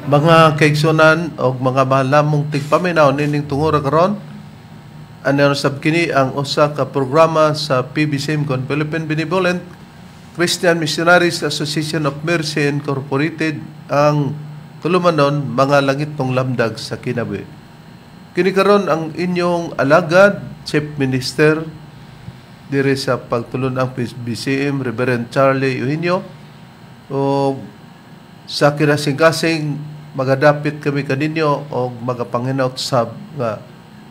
Mga kaigsunan og mga mahal namong tigpaminaw nining tungura karon, ano sab kini ang usa ka programa sa PBCM kon Philippine Benevolent Christian Missionaries Association of Mercy Incorporated, ang tulumanon Mga Langitnong Lamdag sa Kinabuhi. Kini karon ang inyong alagad, Chief Minister diri sa pagtulon-ang PBCM, Reverend Charlie Eugenio, o sa kinasing-kasing magadapit kami kaninyo o magapanginaut sab nga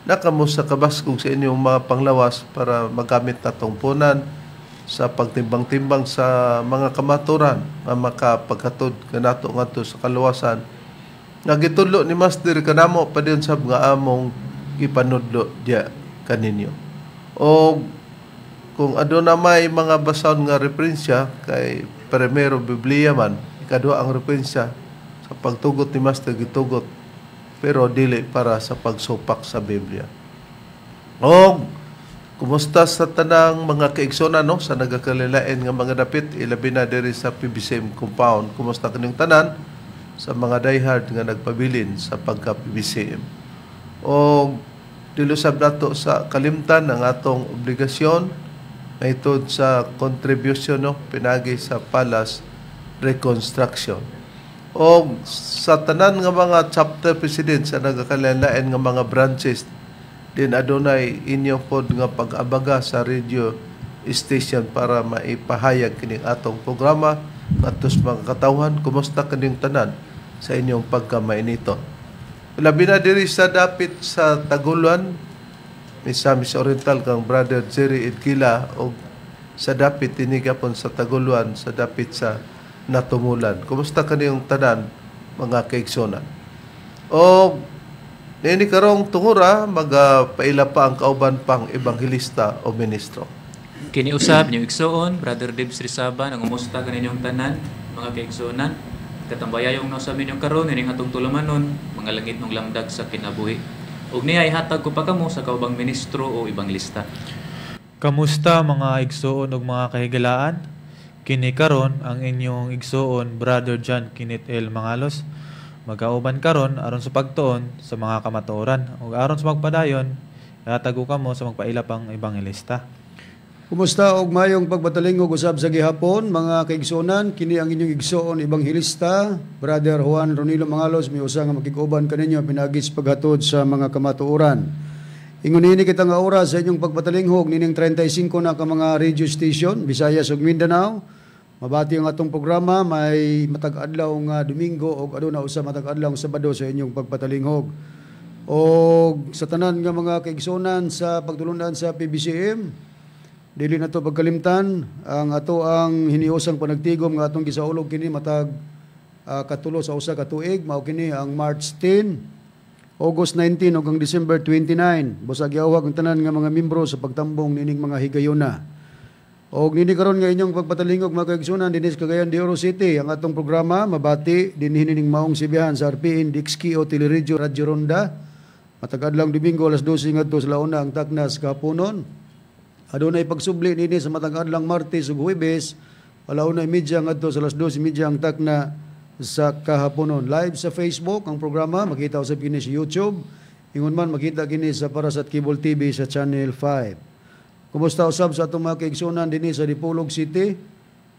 nakamo sa kabaskog sa inyong mga panglawas para magamit natong punan sa pagtimbang-timbang sa mga kamaturan nga makapaghatod kanato ngadto sa kaluwasan nga gitudlo ni Master kanamo padayon sab nga among gipanudlo diya kaninyo. O kung aduna may mga basahon nga referensya, kay primero Biblia man, ikaduha ang referensya sa pagtugot ni Master, gitugot pero dili para sa pagsupak sa Biblia. Og kumusta sa tanang mga kaigsonan, no, sa nagakalilain nga mga dapit, ilabi na diri sa PBCM compound? Kumusta kaninyong tanan sa mga diehard nga nagpabilin sa pagka PBCM? Og dili usab nato sa kalimtan ang atong obligasyon mahitungod sa contribution, no, pinagi sa Palace reconstruction. O sa tanan nga mga chapter president sa nagakalain nga mga branches din, adunay inyo pod nga pag-abaga sa radio station para maipahayag kining atong programa ngadto sa mga katawhan. Kumusta kining tanan sa inyong pagkamainito? Labi na diri sa dapit sa Taguluan, Misamis Oriental, kang Brother Jerry Edgila, og sa dapit tinigapon sa Taguluan, sa dapit sa Natumulan. Kumusta kaniyong tanan, mga kaigsonan? O niini karong tungura, magapaila pa ang kauban pang ebanghelista o ministro. Kini usab inyong igsoon, Brother Dibs Rizaba, nangumusta kaninyong tanan, mga kaigsuonan. Katambayayong na usab ninyong karon ining atong tulumanon, Mga Langitnong Lamdag sa Kinabuhi. Ug niya ihatag ko pa kamo sa kaubang ministro o ebanghelista. Kamusta, mga igsoon ug mga kahigalaan? Kini karon ang inyong igsoon, Brother John Kenneth L. Mangalos. Magauban karon aron sa pagtuon sa mga kamatuoran ug aron sa magpadayon, ihatag ko kamo sa magpaila pang ebanghelista. Kumusta og mayong pagpatalingog usab sa gihapon, mga kaigsuonan. Kini ang inyong igsoon ebanghelista, Brother Juan Ronilo Mangalos, may usa nga makig-uban kaninyo pinagi sa paghatod sa mga kamatuoran. Ingon ini kita nga oras sa inyong pagpatalinghog nining 35 na ka mga radio station, Visayas ug Mindanao. Mabati ang atong programa may matag adlaw nga Domingo ug aduna usa matag adlaw Sabado sa inyong pagpatalinghog. Og sa tanan nga mga kaigsuonan sa pagtulunan sa PBCM, dili na to pagkalimtan ang ato ang hiniusang panagtigom nga atong gisaulog kini matag katulo sa usa ka tuig. Mao kini ang March 10, August 19 ug ang December 29. Busag giawhag ang tanan nga mga membro sa pagtambong nining mga higayuna. Og nini karon nga inyong pagpatalingog, mga kaigsuonan, dinhi sa Cagayan de Oro City, ang atong programa mabati dinhi nining maong sibihan sa RPN DXKO Teleradyo Radyo Ronda matag adlaw Domingo, alas 12 ngadto sa 1 ang taknas kahaponon. Adunay pagsubli nini sa matag adlaw Martes ug Huwebes, 1:30 ngadto sa alas 2:30 ang takna sa kahaponon. Live sa Facebook ang programa, makita usab kini sa YouTube. Ingon man makita kini sa Parasat Cable TV sa Channel 5. Kumusta usab sa atong mga kaigsuonan dinhi sa Dipolog City?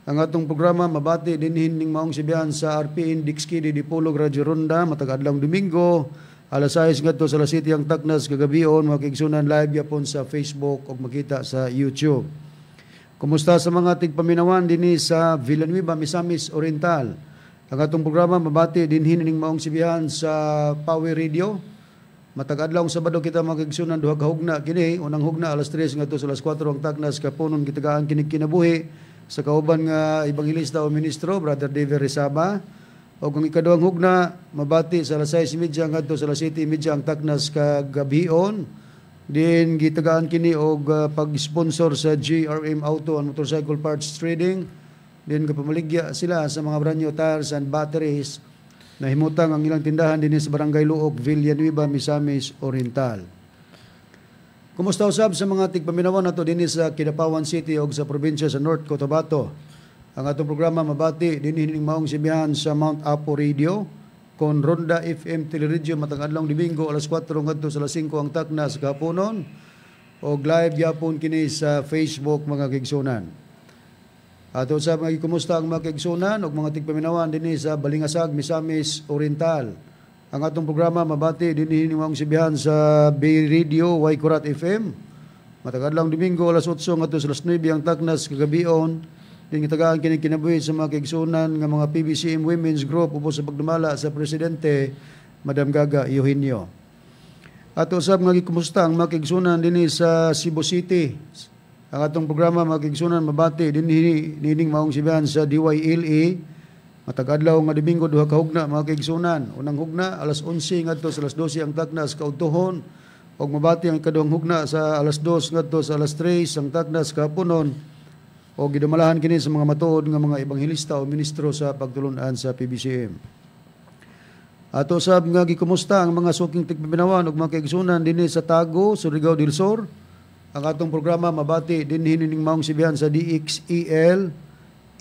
Ang atong programa mabati dinhi ning maong sibihan sa RPN DXKD Dipolog Radyo Ronda matag adlaw Domingo, alas 6 ngadto sa alas 7 ang taknas kagabion, mga kaigsuonan, live yapon sa Facebook ug makita sa YouTube. Kumusta sa mga tigpaminawan dinhi sa Villanueva, Misamis Oriental? Ang atong programa mabati dinhi ning maong sibihan sa Power Radio. Matag adlaw Sabado kita, mga kaigsuonan, duha ka hugna kini, unang hugna alas 3 ngadto sa alas 4 ang taknas kapunon, gitagaan kinig kinabuhi sa kauban nga ebanghelista o ministro, Brother David Rizaba. O kung ikaduhang hugna mabati sa alas 6:30 ngadto sa alas 7:30 ang taknas kagabion. Din gitagaan kini og pag-sponsor sa GRM Auto and Motorcycle Parts Trading. Din kapamaligya sila sa mga brand new tires and batteries. Nahimutang ang ilang tindahan dinhi sa Barangay Luok, Villanueva, Misamis Oriental. Kumusta usab sa mga tigpaminawan nato dinhi sa Kidapawan City ug sa probinsya sa North Cotabato? Ang atong programa mabati dinhi ning maong sibihan sa Mount Apo Radio. Kon Ronda FM Teleradyo matag adlawng Domingo alas 4 ngadto sa alas 5 ang takna sa kahaponon. Og live gyapon kini sa Facebook, mga kaigsunan. Ato sa mga kumusta ang mga kaigsunan ug mga tigpaminawan dinhi sa Balingasag, Misamis Oriental. Ang atong programa mabati dinhi maong sibihan sa Bay Radio Waikurat FM. Matag adlawng Domingo alas 8 ngadto sa alas 9 ang taknas kagabion. Din gitagaan kini kinabuhi sa mga kaigsunan nga mga PBCM Women's Group ubos sa pagdumala sa presidente, Madam Gaga Eugenio. Ato sab nga gikumusta ang mga kaigsunan dinhi sa Cebu City. Ang atong programa, mga kaigsunan, mabati dinhi nining maong sibihan sa DYLE matag adlaw nga Domingo, duha ka hugna, mga kaigsunan. Unang hugna alas 11 ngadto sa alas 12 ang taknas kaudtohon ug mabati ang ikaduhang hugna sa alas 2 ngadto sa alas 3 ang taknas kahaponon o gidumalahan kini sa mga matuod nga mga ebanghelista o ministro sa pagtulunan sa PBCM. Ato sab nga gikumusta ang mga suking tigpaminawan ug mga kaigsunan dinhi sa Tago, Surigao del Sur. Ang atong programa mabati dinhi nining maong sibihan sa DXEL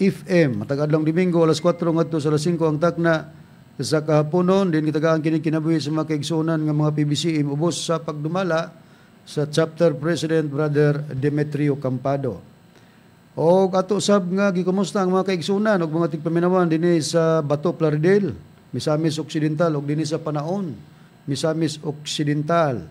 FM. Matag adlawng Domingo alas 4 ngadto sa alas 5 ang takna sa kahaponon. Din gitagaan kini kinabuhi sa mga kaigsunan nga mga PBCM ubos sa pagdumala sa chapter president, Brother Demetrio Campado. O ato sab nga gikumusta ang mga kaigsunan ug mga tigpaminawan dinhi sa Bato, Plaridel, Misamis Occidental ug dinhi sa Panaon, Misamis Occidental.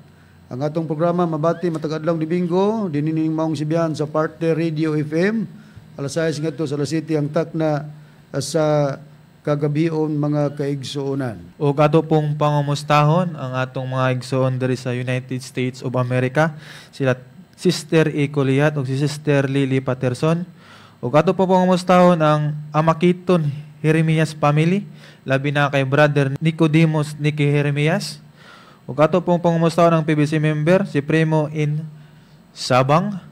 Ang atong programa mabati matag adlawng Domingo dinhi ning maong sibihan sa Partner Radio FM alas 6 ngadto sa alas 7 ang takna sa kagabion, mga kaigsuonan. O ato pong pangumustahon ang atong mga igsoon diri sa United States of America, sila Sister E. Coliat ug si Sister Lily Patterson. Ug ato po pangumustahon ang Amakiton Jeremias family, labi na kay Brother Nicodemus Nicky Jeremias. Ug ato pong pangumustahon ang PBC member si Primo in Sabang.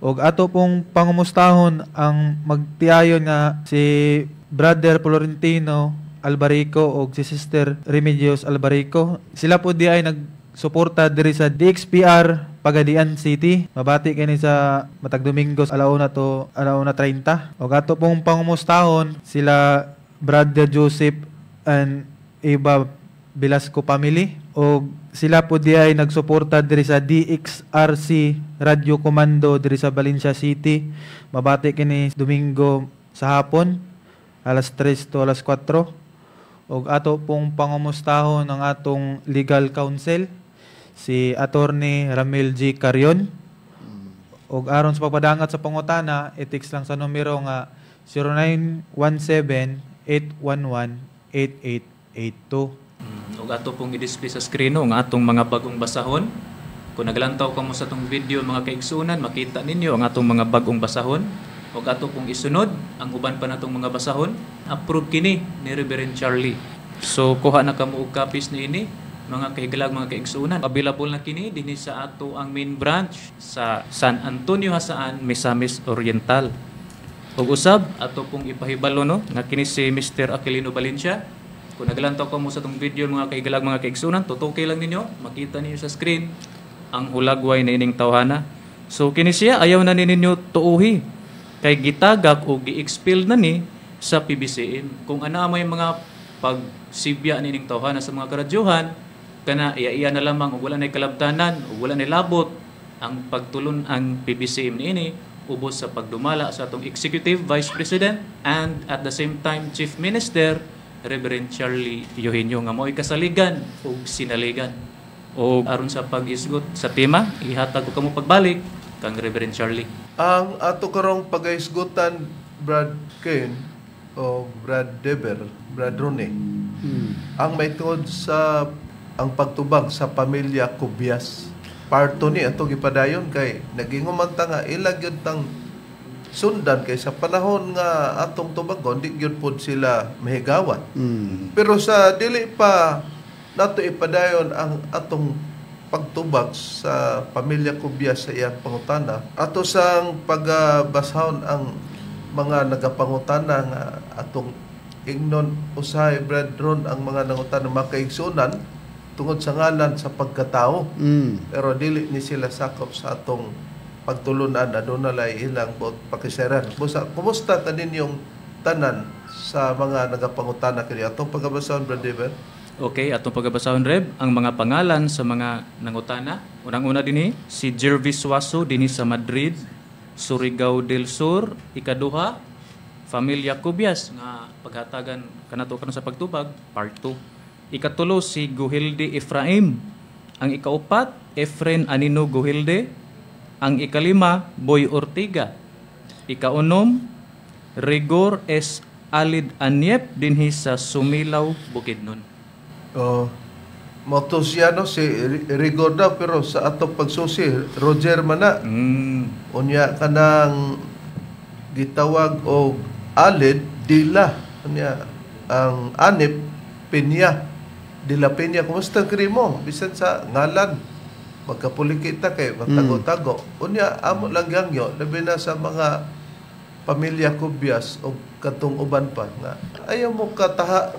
Ug ato pong pangumustahon ang magtiayon nga si Brother Florentino Albarico ug si Sister Remedios Albarico. Sila po di ay nagsuporta diri sa DXPR Pagadian City. Mabati kini sa matag Domingo 1:00 to 1:30. Ug ato pong pangumustahon sila Brother Joseph and Eva Velasco family. Og sila po di ay nagsuporta diri sa DXRC Radio Commando diri sa Valencia City. Mabati kini Domingo sa hapon alas 3 to alas 4. Og ato pong pangumustahon ang atong legal counsel si Attorney Ramil G. Carion. Og aron sa pagpadangat sa pangutana, i-text lang sa numero nga 0917-811-8882. Ug ato pong i-display sa screen, no, ang atong mga bagong basahon. Kung naglantaw kamo sa atong video, mga kaigsunan, makita ninyo ang atong mga bagong basahon. Ug ato pong isunod ang uban pa natong mga basahon. Approve kini ni Reverend Charlie. So kuha na kamo og copies niini, mga kahigalag, mga kaigsunan. Available na kini dinhi sa ato ang main branch sa San Antonio, Jasaan, Misamis Oriental. Ug usab ato pong ipahibalo, no, nga kini si Mr. Aquilino Valencia. Kung naglantaw kamo sa atong video, mga kahigalag, mga kaigsunan, tutukay lang ninyo, makita ninyo sa screen ang hulagway na ining tawhana. So kini siya ayaw na ninyo tuuhi kay gitagak o gi-expel na ni sa PBCM. Kung ana may mga pagsibya nining tawhana sa mga karadyuhan, kana iya-iya na lamang ug wala nay kalabtanan ug wala nay labot ang pagtulon ang PBCM niini ubos sa pagdumala sa atong Executive Vice President and at the same time Chief Minister, Reverend Charlie Eugenio, nga mo'y kasaligan ug sinaligan. O aron sa pag-isgot sa tema, ihatag ko kamo pagbalik kang Reverend Charlie. Ang ato karong pagaisgutan, Brad Ken o Brad Deber, Brad Rone, ang may tungod sa ang pagtubag sa pamilya Cubias. Part 2 ni ato gipadayon kay naging humanta nga ila gyud tang sundan kay sa panahon nga atong tubagon di gyud pod sila mahigawan. Pero sa dili pa nato ipadayon ang atong pagtubag sa pamilya Cubias sa iyang pangutana, ato sang pagbasahon ang mga nagapangutana nga atong ingnon usahay, Brad Ron, ang mga nangutana makaigsunan tungod sa ngalan sa pagkatao. Pero dili ni sila sakop sa atong pagtulunan, aduna lay ilang buot pakiseran. Busa, kumusta ka ninyong tanan? sa mga nagapangutana kini. Atong pagabasahon, Brother David. Okay, atong pagabasahon, Reb, ang mga pangalan sa mga nangutana. Unang-una dinhi si Jervis Suazo dinhi sa Madrid, Surigao del Sur. Ikaduha, Familia Cubias nga paghatagan kanato karon sa pagtubag, part 2. Ikatulo, si Guhilde Efraim. Ang ikaupat, Efren Anino Guhilde. Ang ikalima, Boy Ortiga. Ikaunom, Rigor S. Alid Anyep dinhi sa Sumilaw, Bukidnon. Oh, mao to siya, no, si Rigor daw, pero sa atong pagsusi, Roger man na. Unya kanang gitawag og Alid Dila. Unya ang Anip Pinya. Dila Pinya, kumusta kri mo? Bisan sa ngalan magkapuliki ta kay magtago-tago. Unya amo lang gangyo, labi na sa mga pamilya Cubias o katong uban pa nga ayaw mo kataha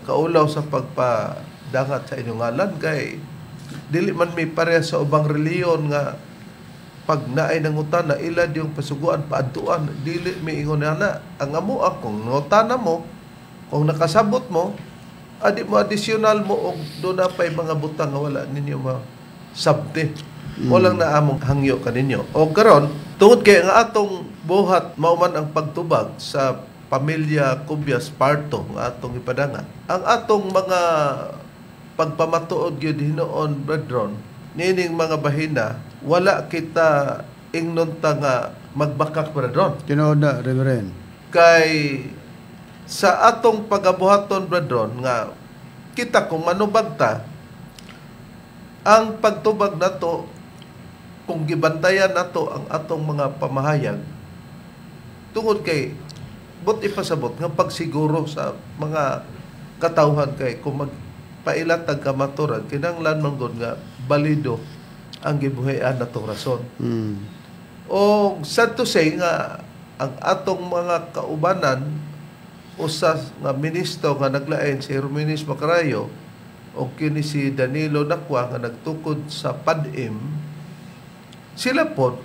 kaulaw sa pagpadangat sa inyong ngalan kay dili man may pareha sa ubang reliyon nga pag naay nangutana ila yung pasuguan paadtuan, dili may ingon na ang amo akong nangutana mo kung nakasabot mo adi mo additional mo og do na pay mga butang nga wala ninyo masabti. Walang naamong hangyo kaninyo. O karon tungod kay nga atong buhat mao man ang pagtubag sa pamilya Cubias Parto nga atong ipadangat. Ang atong mga pagpamatuod gyud hinuon, brethren, niining mga bahina, wala kita ingnon ta nga magbakak, brethren. Tinuod na, Reverend. Kay sa atong pagabuhaton, brethren, nga kita kung manubag ta, ang pagtubag nato kung gibantayan nato ang atong mga pamahayag tungod kay but ipasabot nga pagsiguro sa mga katawhan kay kung magpailatag kamaturan kinahanglan man gud nga balido ang gibuhian natong rason. O sad to say nga ang atong mga kaubanan, usa nga ministro nga naglain si Herminis Macarayo o kini si Danilo Nakwa nga nagtukod sa PADM, sila pod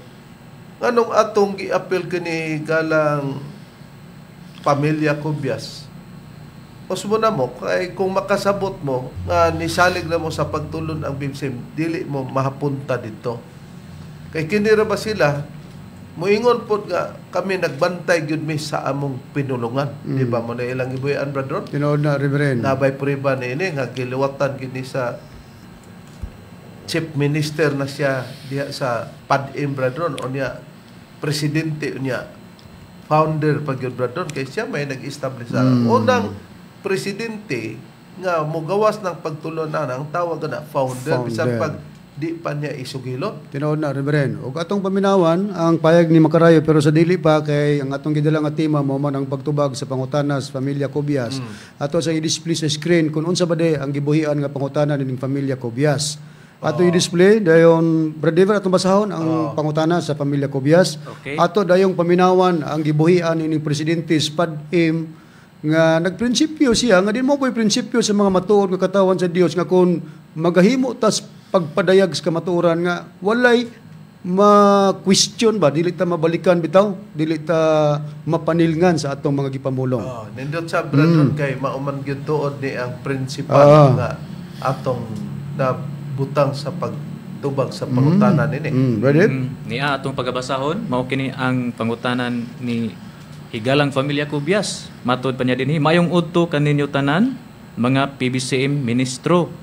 nganong atong giapil kini galang pamilya Cubias. Usbo na mo kay kung makasabot mo nga nisalig na mo sa pagtulon ang BIMSIM, dili mo mahapunta dito. Kay kini ra ba sila muingon pod nga kami nagbantay gyud mi sa among pinulungan. Di ba mo na ilang gibuyan, brother? Tinuod na, Reverend. Nabay prueba ni ini nga giliwatan kini sa chief minister na siya diha sa PADM, brother, o niya presidente niya founder pag yun, brother, kay siya may nag-establish sa unang presidente nga mugawas ng pagtulunan, ang tawag na founder, Founder. Bisan pag di pa niya isugilot. Tinuod na, Reverend. Ug atong paminawan ang payag ni Makarayo, pero sa dili pa kay ang atong gidala nga tema mao man ang pagtubag sa pangutana sa pamilya Cubias. Ato sa i-display sa screen kung unsa ba day ang gibuhian nga pangutana nining pamilya Cubias. Ato i-display dayon, Brother Dever, atong basahon ang pangutana sa pamilya Cubias. Okay. Ato dayong paminawan ang gibuhian nining presidente sa PADM nga nagprinsipyo siya nga di mo po'y prinsipyo sa mga matuod nga katawan sa Dios nga kung magahimo tas pagpadayag sa kamatuoran nga walay ma-question ba, dili ta mabalikan bitaw, dili ta mapanilngan sa atong mga gipamulong. Oh, nindot sa brother kay mauman gyud tuod ni ang principal nga atong nabutang sa pagtubag sa pangutana nini. Brother? Niya atong pagabasahon, mao kini ang pangutanan ni Higalang Pamilya Cubias. Matod pa niya dinhi, mayong udto kaninyo tanan mga PBCM ministro.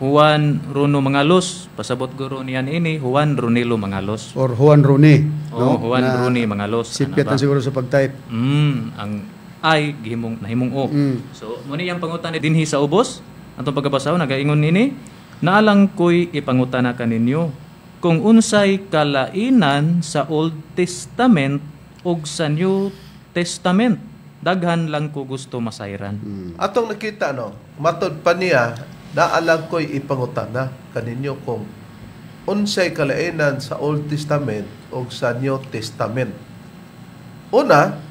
Juan Runo Mangalos, pasabot guro niyan ini Juan Runilo Mangalos. Or Juan Rune, Oh, no? Juan Na Rune Mangalos. Sipyat Ana ba? na siguro sa pag-type. Ang I gihimong nahimong O. So mo ni ang pangutana dinhi sa ubos. Atong pagabasahon nagaingon nini, naalang ko'y ipangutana kaninyo kung unsay kalainan sa Old Testament ug sa New Testament. Daghan lang ko gusto masayran. Atong nakita, no, matod pa niya, naalang ko'y ipangutana kaninyo kung unsay kalainan sa Old Testament o sa New Testament. Una,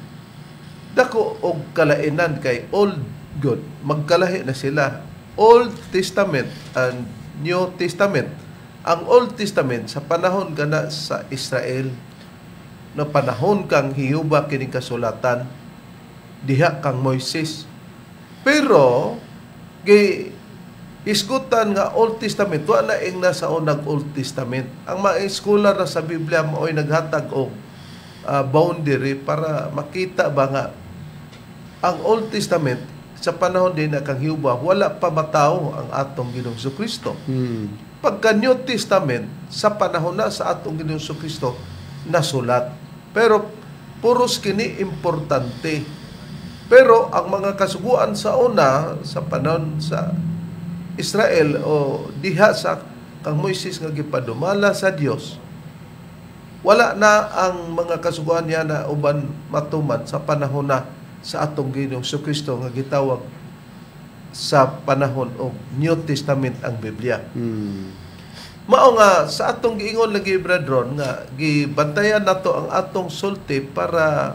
dako og kalainan kay Old good, magkalahi na sila. Old Testament and New Testament. Ang Old Testament sa panahon gana sa Israel, no panahon kang hiyuba kining kasulatan, diha kang Moises. Pero gi isgutan nga Old Testament, wa na ing nasa unang Old Testament. Ang mga scholar na sa Biblia mao'y naghatag og boundary para makita ba nga ang Old Testament sa panahon din na kang Jehova, wala pa matawo ang atong Ginoong Kristo. Pagka New Testament, sa panahon na sa atong Ginoong Kristo nasulat. Pero puros kini importante. Pero ang mga kasuguan sa una, sa panahon sa Israel o diha sa kang Moises nga gipadumala sa Dios, wala na ang mga kasuguan niya na uban matuman sa panahon na sa atong Ginoong Kristo nga gitawag sa panahon og New Testament ang Biblia. Mao nga sa atong giingon lagi, brethren, nga gibantayan nato ang atong sulti para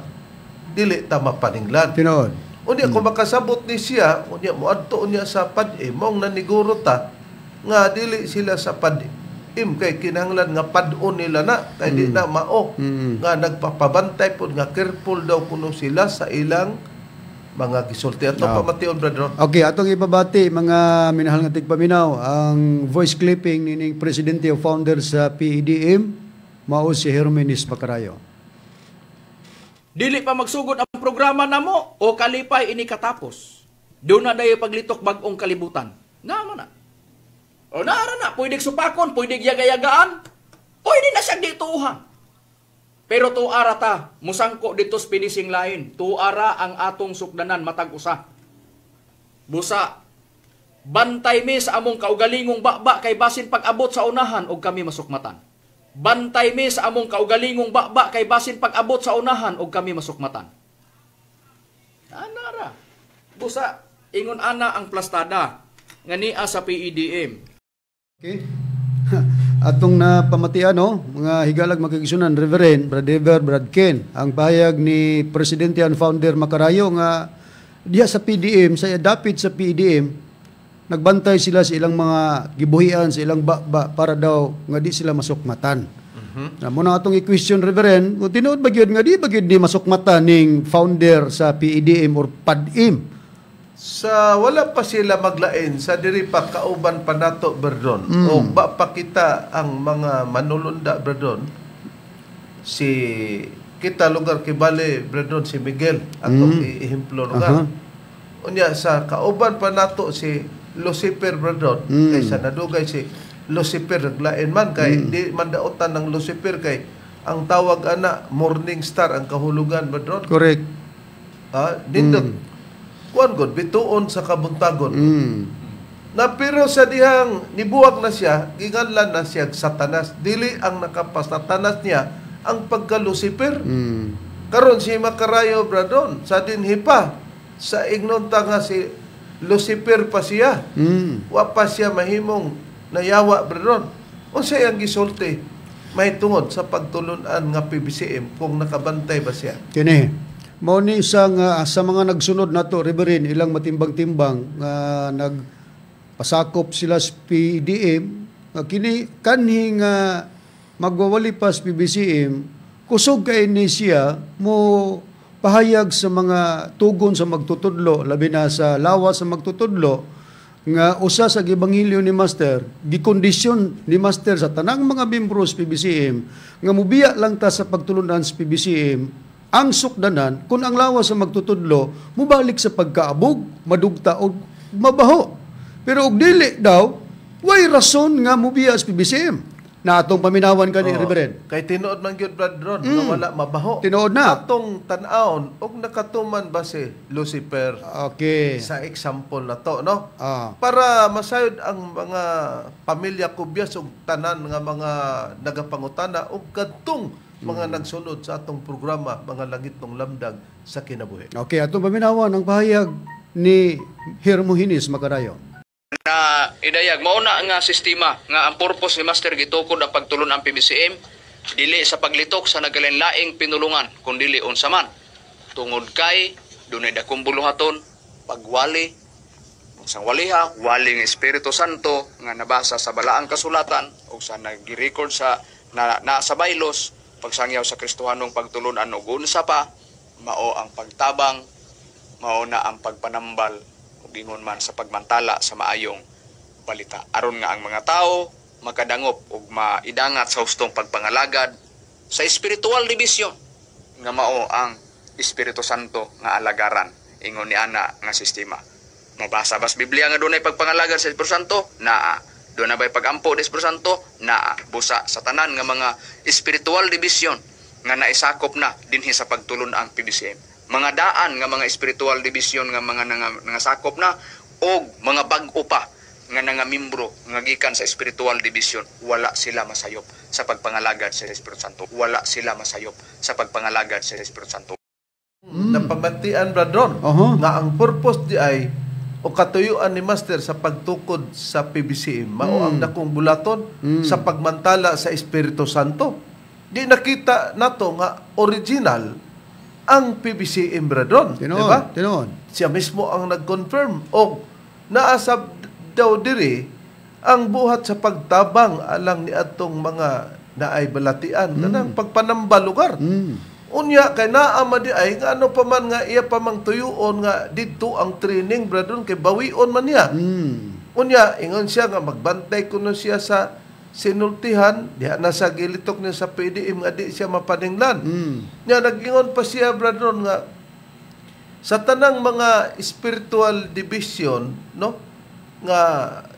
dili ta mapaninglan. Tinuod. Unya kung makasabot ni siya, unya moadto unya sa PADEM, maong naniguro ta nga dili sila sa PADEM kay kinahanglan nga pad-on nila na kay di na mao nga nagpapabantay pod nga careful daw kuno sila sa ilang mga gisulti. Ato pamation, brethren. Okay, atong ipabati, mga minahal nga tigpaminaw, ang voice clipping nining presidente o founder sa PEDM, mao si Hermenis Macarayo. Dili pa magsugod ang programa namo o kalipay ini katapos. Doon na dayo paglitok bag-ong kalibutan. Nga man na. O naara na, pwede supakon, pwede yagayagaan, pwede na siyang dituuhan. Pero tuara ta, musangko dito sa finishing line. Tuara ang atong sukdanan matag usa. Busa, bantay mi sa among kaugalingong baba kay basin pag-abot sa unahan og kami masukmatan. Bantay mi sa among kaugalingong baba kay basin pag-abot sa unahan og kami masukmatan. Anara. Busa, ingon ana ang plastada nga niya sa PEDM. Okay. Atong napamatian, no, mga higalag makigsunan, Reverend Brad Ever, Brad Ken, ang pahayag ni Presidente and Founder Macarayo nga diha sa PDM, sa dapit sa PDM, nagbantay sila sa ilang mga gibuhian, sa ilang baba para daw nga di sila masukmatan. Na muna atong i-question, Reverend, kung tinuod ba gyud nga di ba gyud ni masukmatan ning founder sa PEDM or PADIM? Sa wala pa sila maglain sa diri pa kauban pa nato, Berdon, o ba pa kita ang mga manulunda, Berdon, si kita lugar kibali, Berdon, si Miguel atong ehemplo lugar. Unya sa kauban pa nato si Lucifer, Berdon, kay sa nadugay si Lucifer naglain man kay di man daotan ng Lucifer kay ang tawag ana morning star ang kahulugan, Berdon. Correct. Nindot. Kuan god bituon sa kabuntagon. Na pero sa dihang nibuwag na siya, giganlan na siya Satanas. Dili ang nakapasatanas niya ang pagka-Lucifer. Karon si Macarayo, Bradon, sa dinhi pa sa ignon ta nga si Lucifer pa siya. Wa pa siya mahimong nayawa, Bradon. Unsa iyang gisulti mahitungod sa pagtulun-an nga PBCM kung nakabantay ba siya? Kini mao ni isang sa mga nagsunod nato, Reverend, ilang matimbang-timbang nga nagpasakop sila sa PDM nga kini kanhi nga magwawali pa sa PBCM, kusog kay ni siya mo pahayag sa mga tugon sa magtutudlo, labi na sa lawas sa magtutudlo, nga usa sa ebanghelyo ni Master, gikondisyon ni Master sa tanang mga membro sa PBCM nga mubiya lang ta sa pagtulunan sa PBCM ang sukdanan kung ang lawas sa magtutudlo mubalik sa pagkaabog, madugta o mabaho. Pero og dili daw, way rason nga mubiya sa PBCM. Na atong paminawan kani, Reverend. Kay tinuod man gyud, Brad Ron, nga wala mabaho. Tinuod na. Atong tan-awon og nakatuman ba si Lucifer? Okay. Sa example na to, no? Para masayod ang mga pamilya Kubyas og tanan nga mga nagapangutana og kadtong mga nagsunod sa atong programa, mga langit ng lamdag sa kinabuhi. Okay, atong paminawan ang pahayag ni Hermogenes Macarayo. Na idayag mao na nga sistema nga ang purpose ni Master gitukod ang pagtulon ang PBCM dili sa paglitok sa nagkalain-laing pinulungan kun dili unsa man tungod kay dunay dakong buluhaton pagwali sang waliha waling Espiritu Santo nga nabasa sa balaang kasulatan o sa nagi-record sa na sa baylos pagsangyaw sa Kristohanong pagtulunan og unsa pa mao ang pagtabang Mao na ang pagpanambal ug ingon man sa pagmantala sa maayong balita aron nga ang mga tao makadangop ug maidangat sa hustong pagpangalagad sa spiritual division nga mao ang Espiritu Santo nga alagaran ingon ni ana nga sistema. Mabasa bas Biblia nga dunay pagpangalagad sa Espiritu Santo? Naa. Doon na ba'y pagampo sa Espiritu Santo? Naa. Busa sa tanan nga mga spiritual division nga naisakop na dinhi sa pagtulon ang PBCM. Mga daan nga mga spiritual division nga mga nangasakop na og mga bag-o pa nga nangamimbro nga gikan sa spiritual division, wala sila masayop sa pagpangalagad sa Espiritu Santo. Wala sila masayop sa pagpangalagad sa Espiritu Santo. Napamatian, Bradron, nga ang purpose di ay o katuyuan ni Master sa pagtukod sa PBCM mao ang dakong bulaton sa pagmantala sa Espiritu Santo. Di nakita nato nga original ang PBCM, Bradron, di ba? Tinuod. Siya mismo ang nag-confirm og naasab daw diri ang buhat sa pagtabang alang ni atong mga naay balatian kanang pagpanamba lugar. Unya kay naa man di ay nga ano pa man nga iya pa mang tuyuon nga didto ang training, Bradron, kay bawion man niya. Unya ingon siya nga magbantay kuno siya sa sinultihan diha na sa gilitok niya sa PDM nga di siya mapaninglan. Nya nag-ingon pa siya, Bradron, nga sa tanang mga spiritual division, no, nga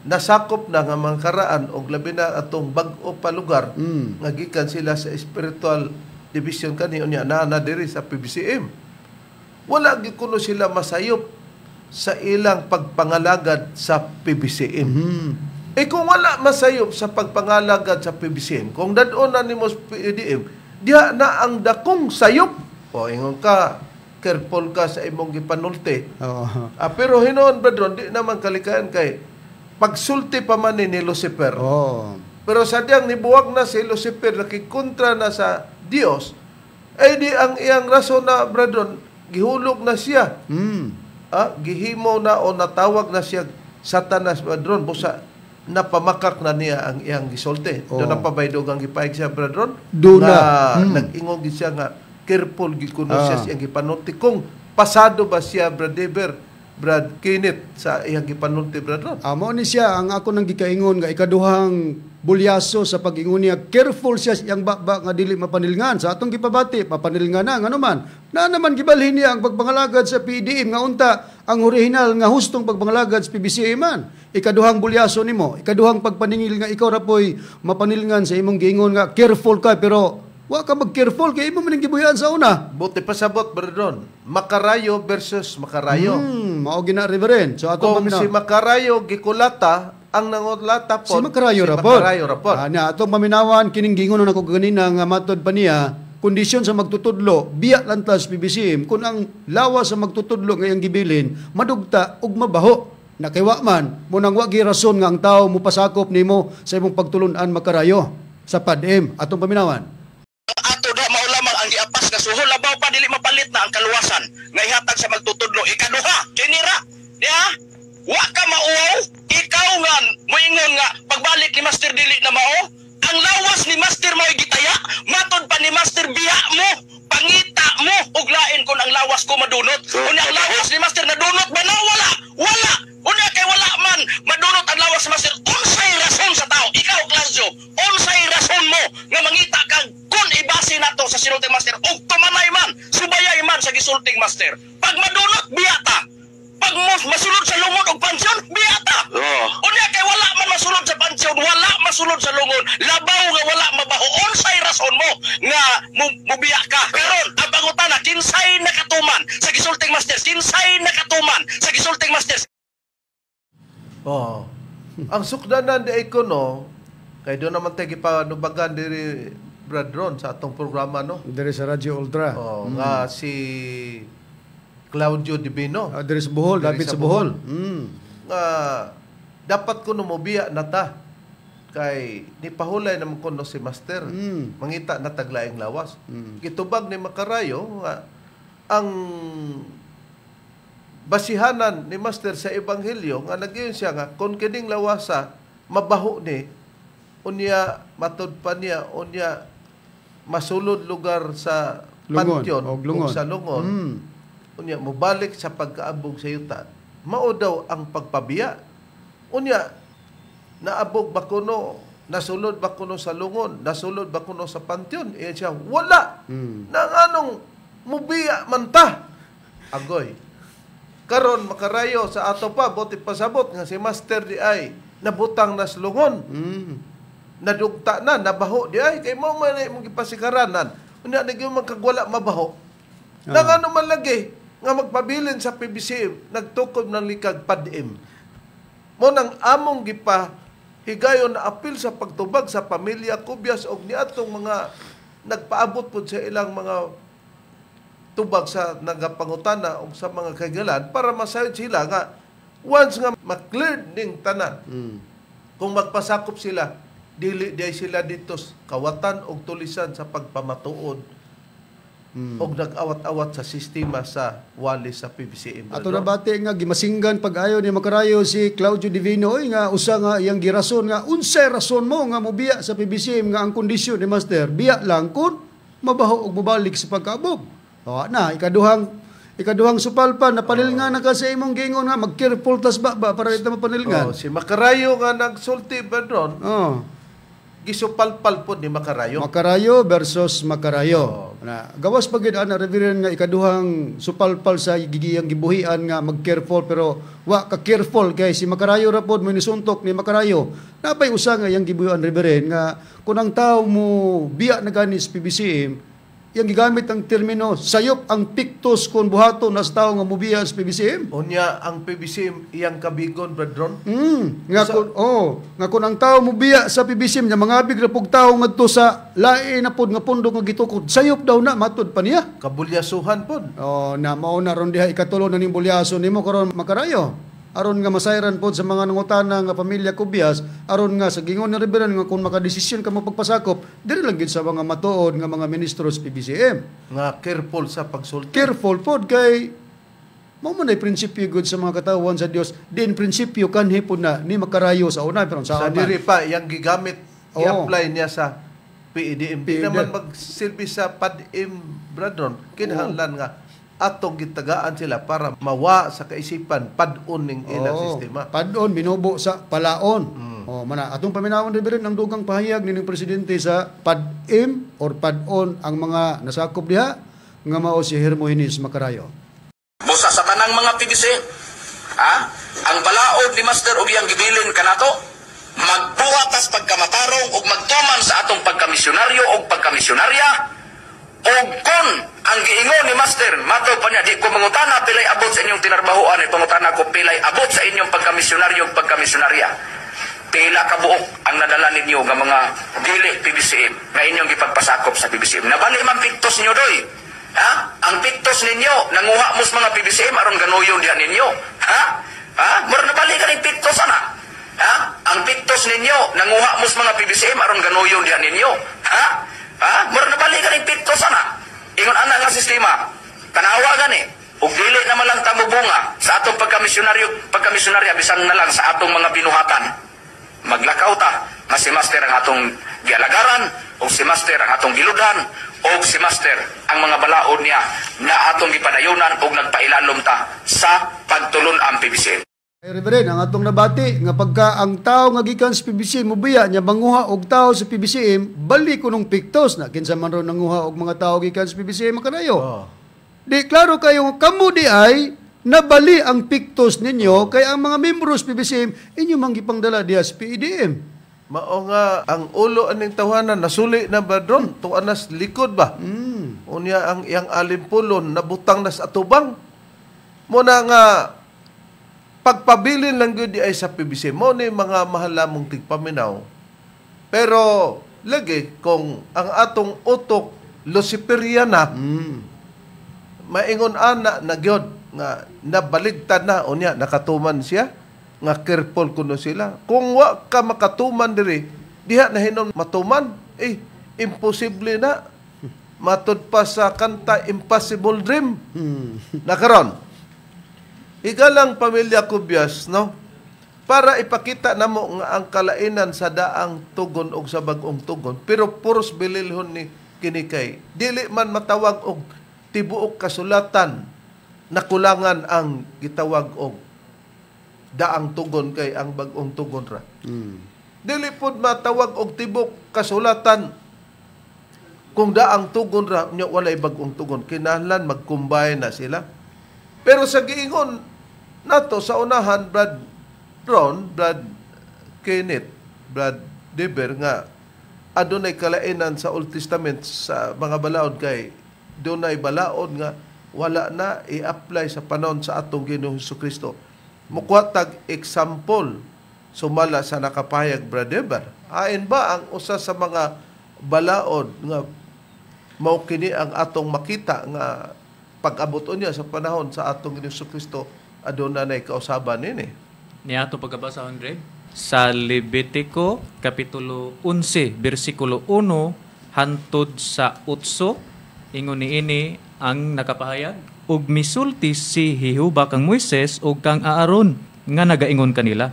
nasakop na nga mga karaan og labi na atong bag-o pa lugar nga gikan sila sa spiritual division kani unya naa na diri sa PBCM. Wala gyud kuno sila masayop sa ilang pagpangalagad sa PBCM. Eh kung wala masayop sa pagpangalagad sa PBCM, kung dad-on na nimo sa PDM, diha na ang dakong sayop. O ingon ka, careful ka sa imong gipanulti. Pero hinuon, Bradron, di naman kalikayan kay pagsulti pa man ni Lucifer. Pero sa diyang nibuwag na si Lucifer, nakikontra na sa Dios, ay di ang iyang rason na, Bradron, gihulog na siya. Gihimo na o natawag na siya Satanas, Bradron, busa napamakak na niya ang iyang gisulti. Doon na pabaydog ang gipayag siya, Bradron. Doon na. Nag-ingong siya nga careful gid kuno siya sa iyang gipanulti. Kung pasado ba siya, Brad Dever, Brad Kenneth, sa iyang gipanulti, Bradron? Mao ni siya ang ako nang gikaingon nga ikaduhang bulyaso sa pag-ingon niya. Careful siya siyang baba nga dili mapanilngan. Sa atong gipabati, mapanilngan na, ngano man. Na naman gibalhin niya ang pagpangalagad sa PDM nga unta ang original nga hustong pagpangalagad sa PBCM man. Ikaduhang bulyaso nimo, ikaduhang pagpaningil nga ikaw ra poy mapanilngan sa imong giingon nga careful ka, pero wa ka mag-careful kay imo man gibuyan sa una. Buti pasabot, Bradron. Makarayo versus Makarayo. Mao gina, Reverend. So atong kung si Makarayo gikulata, ang nangulata pod si Makarayo si rapod. Makarayo rapod. Na atong paminawan kining giingon nako ganina nga matod pa niya kondisyon sa magtutudlo biya lang tas PBCM kun ang lawas sa magtutudlo ngayong gibilin madugta ug mabaho. Nakiwa man mo nang wa gi rason nga ang tawo mopasakop nimo sa imong pagtulun-an Makarayo sa PADM. Atong paminawan. Ato da mao lamang ang giapas nga suhol, labaw pa dili mapalit na ang kaluwasan nga ihatag sa magtutudlo. Ikaduha kinira diha wa ka mauwaw, ikaw nga moingon nga pagbalik ni Master dili na mao ang lawas ni Master mao'y gitaya, matod pa ni Master biya mo, pangita mo og lain kun ang lawas ko madunot. Unya ang lawas ni Master nadunot ba na? Wala, wala. Unya kay wala man madunot ang lawas ni Master, unsay rason sa tao? Ikaw, Claudio, unsay rason mo nga mangita kag kun ibase nato sa sinulting Master og tumanay man, subayay man sa gisulting Master? Pag madunot biya ta. Pag masulod sa lungon og pansyon, biya ta. Unya kay wala man masulod sa pansyon, wala masulod sa lungon, labaw nga wala mabaho. Unsay rason mo nga mubiya ka? Karon ang pangutana, kinsay nakatuman sa gisulting Master? Kinsay nakatuman sa gisulting Master? Oh. Ang sukdanan di ko no, kay doon naman tayo gipanubagan diri, Brad Ron, sa atong programa no. Diri sa Radyo Ultra. Oh, nga si Claudio Divino. Diri sa Bohol, dapit sa Bohol. Nga dapat kuno mobiya na ta kay nipahulay naman kuno si Master. Mangita na taglaing lawas. Gitubag ni Makarayo nga ang basihanan ni Master sa Ebanghelyo nga nagyun siya nga kung kining lawasa mabaho ni unya matud pa niya unya masulod lugar sa lungon, pantheon og lungon. Sa lungon. Unya mobalik sa pagkaabog sa yuta. Mao daw ang pagpabiya. Unya naabog ba kuno, nasulod ba kuno sa lungon, nasulod ba kuno sa pantheon? Eh siya, wala. Nang anong mubiya man ta? Agoy. Karon makarayo sa ato pa, buti pasabot nga si Master di ay nabutang nas lungon. Nadugta na, nabaho di ay kay mo man ay mong gipasikaranan. Unya nagyo man kagwala mabaho. Nang ano man lagi nga magpabilin sa PBCM, nagtukob ng likag PADM. Mo nang among gipa higayon na apil sa pagtubag sa pamilya Kubias og niadtong mga nagpaabot pod sa ilang mga tubag sa nagapangutana og sa mga kagalan para masayod sila nga once nga ma-cleared ning tanan. Kung magpasakop sila, dili di sila dito kawatan og tulisan sa pagpamatuod og nag-awat-awat sa sistema sa wali sa PBCM. Ato nabati nga gimasinggan pag-ayo ni makarayo si Claudio Divino oy, nga usa nga iyang girason nga unsay rason mo nga mobiya sa PBCM nga ang kondisyon ni Master biya lang kun mabaho og mobalik sa pagkaabog. O na ikaduhang supalpa napanilngan na ka sa imong giingon nga mag-careful tas ba para ito mapanilngan. Oh, si Makarayo nga nagsulti ba ron? Oh. Gisupalpal pod ni Makarayo. Makarayo versus Makarayo. Oh. Na gawas pa gid ana Reverend nga ikaduhang supalpal sa gigiyang gibuhian nga mag-careful pero wa ka careful kay si Makarayo ra pod mo nisuntok ni Makarayo. Napay usa nga iyang gibuhian Reverend nga kun ang tawo mo biya na gani sa PBCM, iyang gigamit ang termino sayop ang piktos kun buhaton nas tawo nga mobiya sa PBCM. Unya ang PBCM iyang kabigon bretron. Nga kun nga kun ang tawo mobiya sa PBCM nya mangabig ra pug tawo ngadto sa lain na pod nga pundok nga gitukod, sayop daw na matud pa niya. Kabulyasuhan pod. Oh, na mao na ron diha ikatulo na ning bulyaso nimo karon Makarayo. Aron nga masayran pod sa mga nangutana nga pamilya Kubias, aron nga sa gingon ni Reverend nga kung makadesisyon ka mo pagpasakop, diri lang gid sa mga matuod nga mga ministro sa PBCM. Nga careful sa pagsulti. Careful pod kay mao man ay prinsipyo gud sa mga katawan sa Dios. Din prinsipyo kanhi pod na ni Makarayo sa una pero sa sa diri pa yang gigamit i-apply niya sa PEDM. Di naman magsilbi sa PADM bretron, kinahanglan nga atong gitagaan sila para mawa sa kaisipan pad-on ning ilang sistema. Pad-on binubo sa palaon. Oh, mana atong paminawon Reverend ang dugang pahayag nining presidente sa PADM or pad-on ang mga nasakop diha nga mao si Hermogenes Makarayo. Busa sa tanang mga PBC, ha? Ang balaod ni Master og iyang gibilin kanato, magbuhat tas pagkamatarong ug magtuman sa atong pagkamisyonaryo og pagkamisyonarya. Og kun ang giingon ni Master, matod pa niya, di ko mangutana pilay abot sa inyong tinarbahoan, ay pangutana ko pilay abot sa inyong pagkamisyonaryo ug pagkamisyonarya. Pila ka buok ang nadala ninyo nga mga dili PBCM nga inyong gipagpasakop sa PBCM. Nabali man piktos ninyo doy. Ha? Ang piktos ninyo, nanguha mo sa mga PBCM aron ganuyon diha ninyo. Ha? Ha? Mura nabali ka ning piktos ana. Ha? Ang piktos ninyo, nanguha mo sa mga PBCM aron ganuyon diha ninyo. Ha? Ha? Mura nabali ka ning piktos ana. Ingon ana nga sistema. Tanawa gani. Ug dili naman lang tamo bunga sa atong pagkamisyonaryo, pagkamisyonarya bisan na lang sa atong mga binuhatan. Maglakaw ta nga si Master ang atong gialagaran, ug si Master ang atong giludhan, ug si Master ang mga balaod niya na atong gipadayunan ug nagpailalom ta sa pagtulon ang PBCM. Ay, Reverend, ang atong nabati nga pagka ang tao nga gikan sa PBCM mobiya nya manguha og tao sa PBCM, bali kunong piktos na kinsa man ron nanguha og mga tao gikan sa PBCM makanayo. Oh. Di klaro kayo kamo di ay nabali ang piktos ninyo kay ang mga membro sa PBCM inyo mang gipangdala diha sa PEDM. Mao nga ang ulo aning tawanan nasuli na ba dron tuan nas likod ba. Unya ang iyang alimpulon nabutang nas atubang. Mo na nga pagpabilin lang gyud ay sa PBC mo ni mga mahalamong tigpaminaw. Pero lagi kung ang atong utok Luciferian na, maingon ana na gyud nga nabaligtad na unya nakatuman siya nga careful kuno sila. Kung wa ka makatuman diri, diha na hinon matuman, eh imposible na. Matud pa sa kanta Impossible Dream. Nakaron. Igalang pamilya Kubias, no? Para ipakita namo nga ang kalainan sa daang tugon og sa bag-ong tugon, pero puros bililhon ni kini kay dili man matawag og tibuok kasulatan Nakulangan ang gitawag og daang tugon kay ang bag-ong tugon ra. Dili pod matawag og tibok kasulatan kung daang tugon ra nya walay bag-ong tugon. Kinahanglan mag-combine na sila. Pero sa giingon nato sa unahan, Brad Ron, Brad Kenneth, Brad Deber, nga adunay kalainan sa Old Testament sa mga balaod kay dunay balaod nga wala na i-apply sa panahon sa atong Ginoong Kristo. Mukuha tag example sumala sa nakapahayag, Brad Deber. Hain ba ang usa sa mga balaod nga mao kini ang atong makita nga pag-abot unya sa panahon sa atong Ginoong Kristo aduna nay kausaban nini? Niato pagkabasa, Andre, sa Levitico kapitulo 11 bersikulo 1 hantod sa 8, ingon niini ang nakapahayag, "Ug misulti si Jehova kang Moises ug kang Aaron nga nagaingon kanila,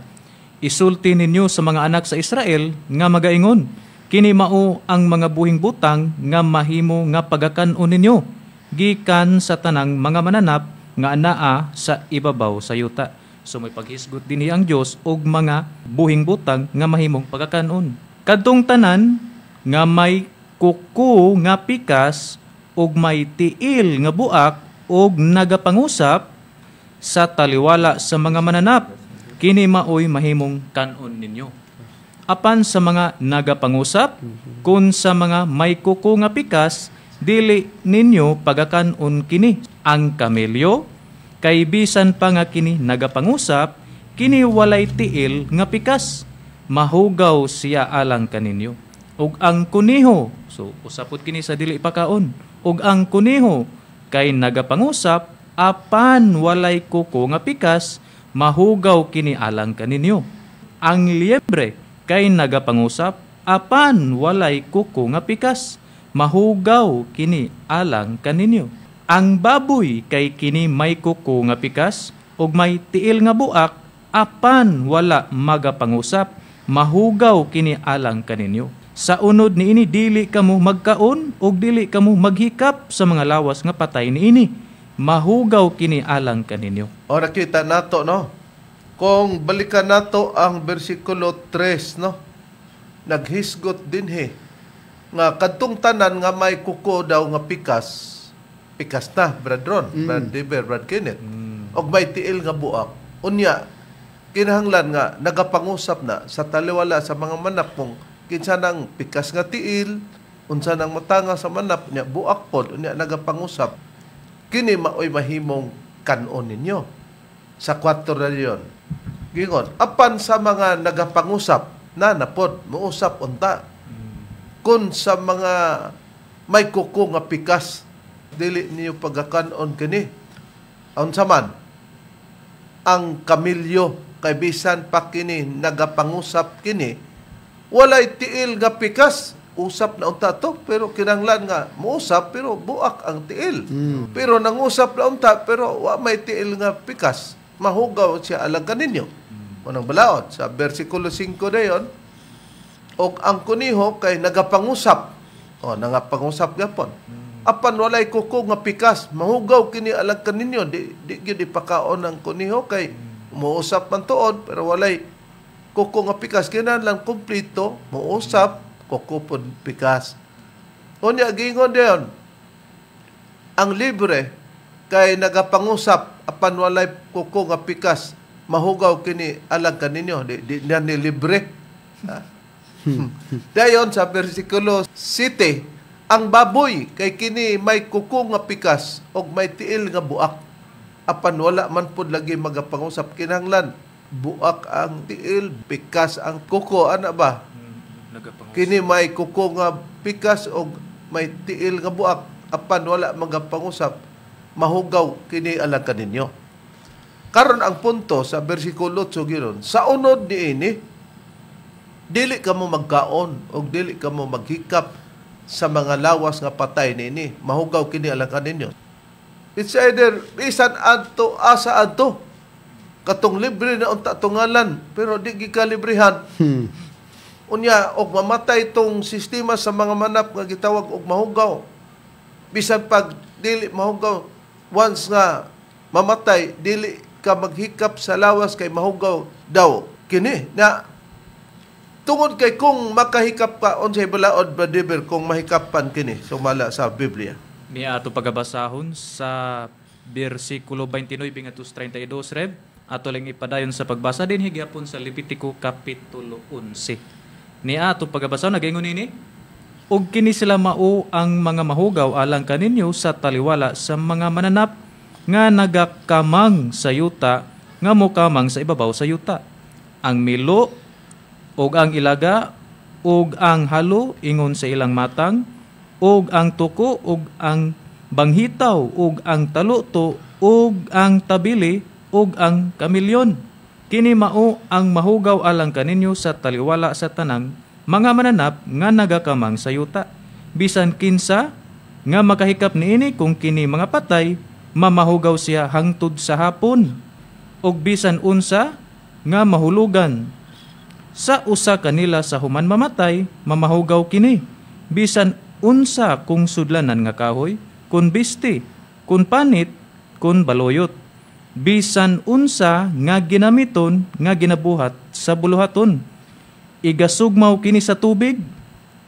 'Isulti ninyo sa mga anak sa Israel nga magaingon, kini mao ang mga buhing butang nga mahimo nga pagakan-on ninyo gikan sa tanang mga mananap nga anaa sa ibabaw sa yuta.'" So may paghisgot dinhi ang Dios og mga buhing butang nga mahimong pagakanon. "Kadtong tanan nga may kuko nga pikas ug may tiil nga buak ug nagapangusap sa taliwala sa mga mananap, kini maoy mahimong kanon ninyo. Apan sa mga nagapangusap, kun sa mga may kuko nga pikas, dili ninyo pagakanon kini. Ang kamelyo, kay bisan pa nga kini nagapangusap, kini walay tiil nga pikas. Mahugaw siya alang kaninyo. Ug ang kuniho," so usapot kini sa dili pakaon, "ug ang kuniho kay nagapangusap apan walay kuko nga pikas, mahugaw kini alang kaninyo. Ang liebre kay nagapangusap apan walay kuko nga pikas, mahugaw kini alang kaninyo. Ang baboy kay kini may kuko nga pikas ug may tiil nga buak apan wala magapangusap, mahugaw kini alang kaninyo. Sa unod niini dili kamo magkaon ug dili kamo maghikap sa mga lawas nga patay niini. Mahugaw kini alang kaninyo." O nakita nato, no? Kung balikan nato ang bersikulo 3, no? Naghisgot dinhi nga kadtong tanan nga may kuko daw nga pikas, pikas na, Brad Ron, Brad Deber, Brad Kenneth. Og may tiil nga buak. Unya, kinahanglan nga nagapangusap na sa taliwala sa mga manap kung kinsa nang pikas nga tiil, unsa nang matanga sa manap niya, buak pod, unya nagapangusap. Kini maoy mahimong kanon ninyo. Sa 4 na yun. Gingon, apan sa mga nagapangusap, na napod, muusap unta. Kun sa mga may kuko nga pikas, dili niyo pagakanon kini. Unsa man, ang kamilyo, kay bisan pa kini nagapangusap kini, walay tiil nga pikas. Usap na unta to, pero kinahanglan nga muusap pero buak ang tiil. Pero nangusap na unta pero wa may tiil nga pikas, mahugaw siya alang kaninyo. Unang balaod sa bersikulo 5 dayon, og ang kuniho kay nagapangusap. O nangapangusap gyapon. Apan walay kuko nga pikas, mahugaw kini alang kaninyo. Di gyud ipakaon ang kuniho kay muusap man tuod pero walay kuko nga pikas. Kinahanglan kumpleto, muusap, kuko pod pikas. Unya gingon dayon, ang libre kay nagapangusap apan walay kuko nga pikas, mahugaw kini alang kaninyo. Di na ni libre. Ha? Dayon sa bersikulo 7, ang baboy kay kini may kuko nga pikas og may tiil nga buak, apan wala man pud lagi magapangusap. Kinahanglan buak ang tiil, pikas ang kuko, ana ba? Kini may kuko nga pikas og may tiil nga buak, apan wala magapangusap, mahugaw kini alang kaninyo. Karon ang punto sa bersikulo 8 giron, sa unod niini dili kamo magkaon og dili kamo maghikap sa mga lawas nga patay niini, mahugaw kini alang kaninyo. It's either bisan adto asa adto katong libre na unta tungalan pero di gikalibrihan. Unya og mamatay tong sistema sa mga manap nga gitawag og mahugaw. Bisan pag dili mahugaw, once nga mamatay dili ka maghikap sa lawas kay mahugaw daw kini na tungod kay kung makahikap ka unsay balaod, Brother, kung mahikapan kini sumala sa Biblia? Niya ato pagabasahon sa bersikulo 29 ngadto 32, Rev. Ato lang ipadayon sa pagbasa din higyapon sa Levitico kapitulo 11. Niya ato pagabasahon, nagaingon nini: "Ug kini sila mao ang mga mahugaw alang kaninyo sa taliwala sa mga mananap nga nagakamang sa yuta nga mokamang sa ibabaw sa yuta. Ang milo ug ang ilaga ug ang halo ingon sa ilang matang ug ang tuko ug ang banghitaw ug ang taluto ug ang tabili ug ang kamilyon. Kini mao ang mahugaw alang kaninyo sa taliwala sa tanang mga mananap nga nagakamang sa yuta. Bisan kinsa nga makahikap niini kung kini mga patay, mamahugaw siya hangtod sa hapon. Ug bisan unsa nga mahulugan sa usa kanila sa human mamatay, mamahugaw kini. Bisan unsa kung sudlanan nga kahoy, kun bisti, kun panit, kun baluyot. Bisan unsa nga ginamiton nga ginabuhat sa buluhaton. Igasugmaw kini sa tubig,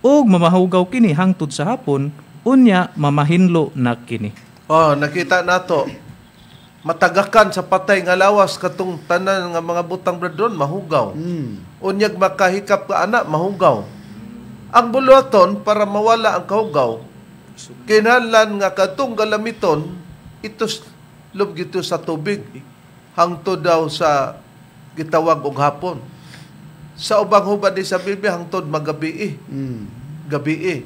ug mamahugaw kini hangtod sa hapon, unya mamahinlo na kini." Oh, nakita nato matagakan sa patay nga lawas katong tanan nga mga butang, brethren, mahugaw. Unyag makahikap ka ana, mahugaw. Ang buluhaton para mawala ang kahugaw, kinahanglan nga katong galamiton ituslob gito sa tubig hangtod daw sa gitawag og hapon. Sa ubang hubad di sa Biblia, hangtod magabii. Gabii.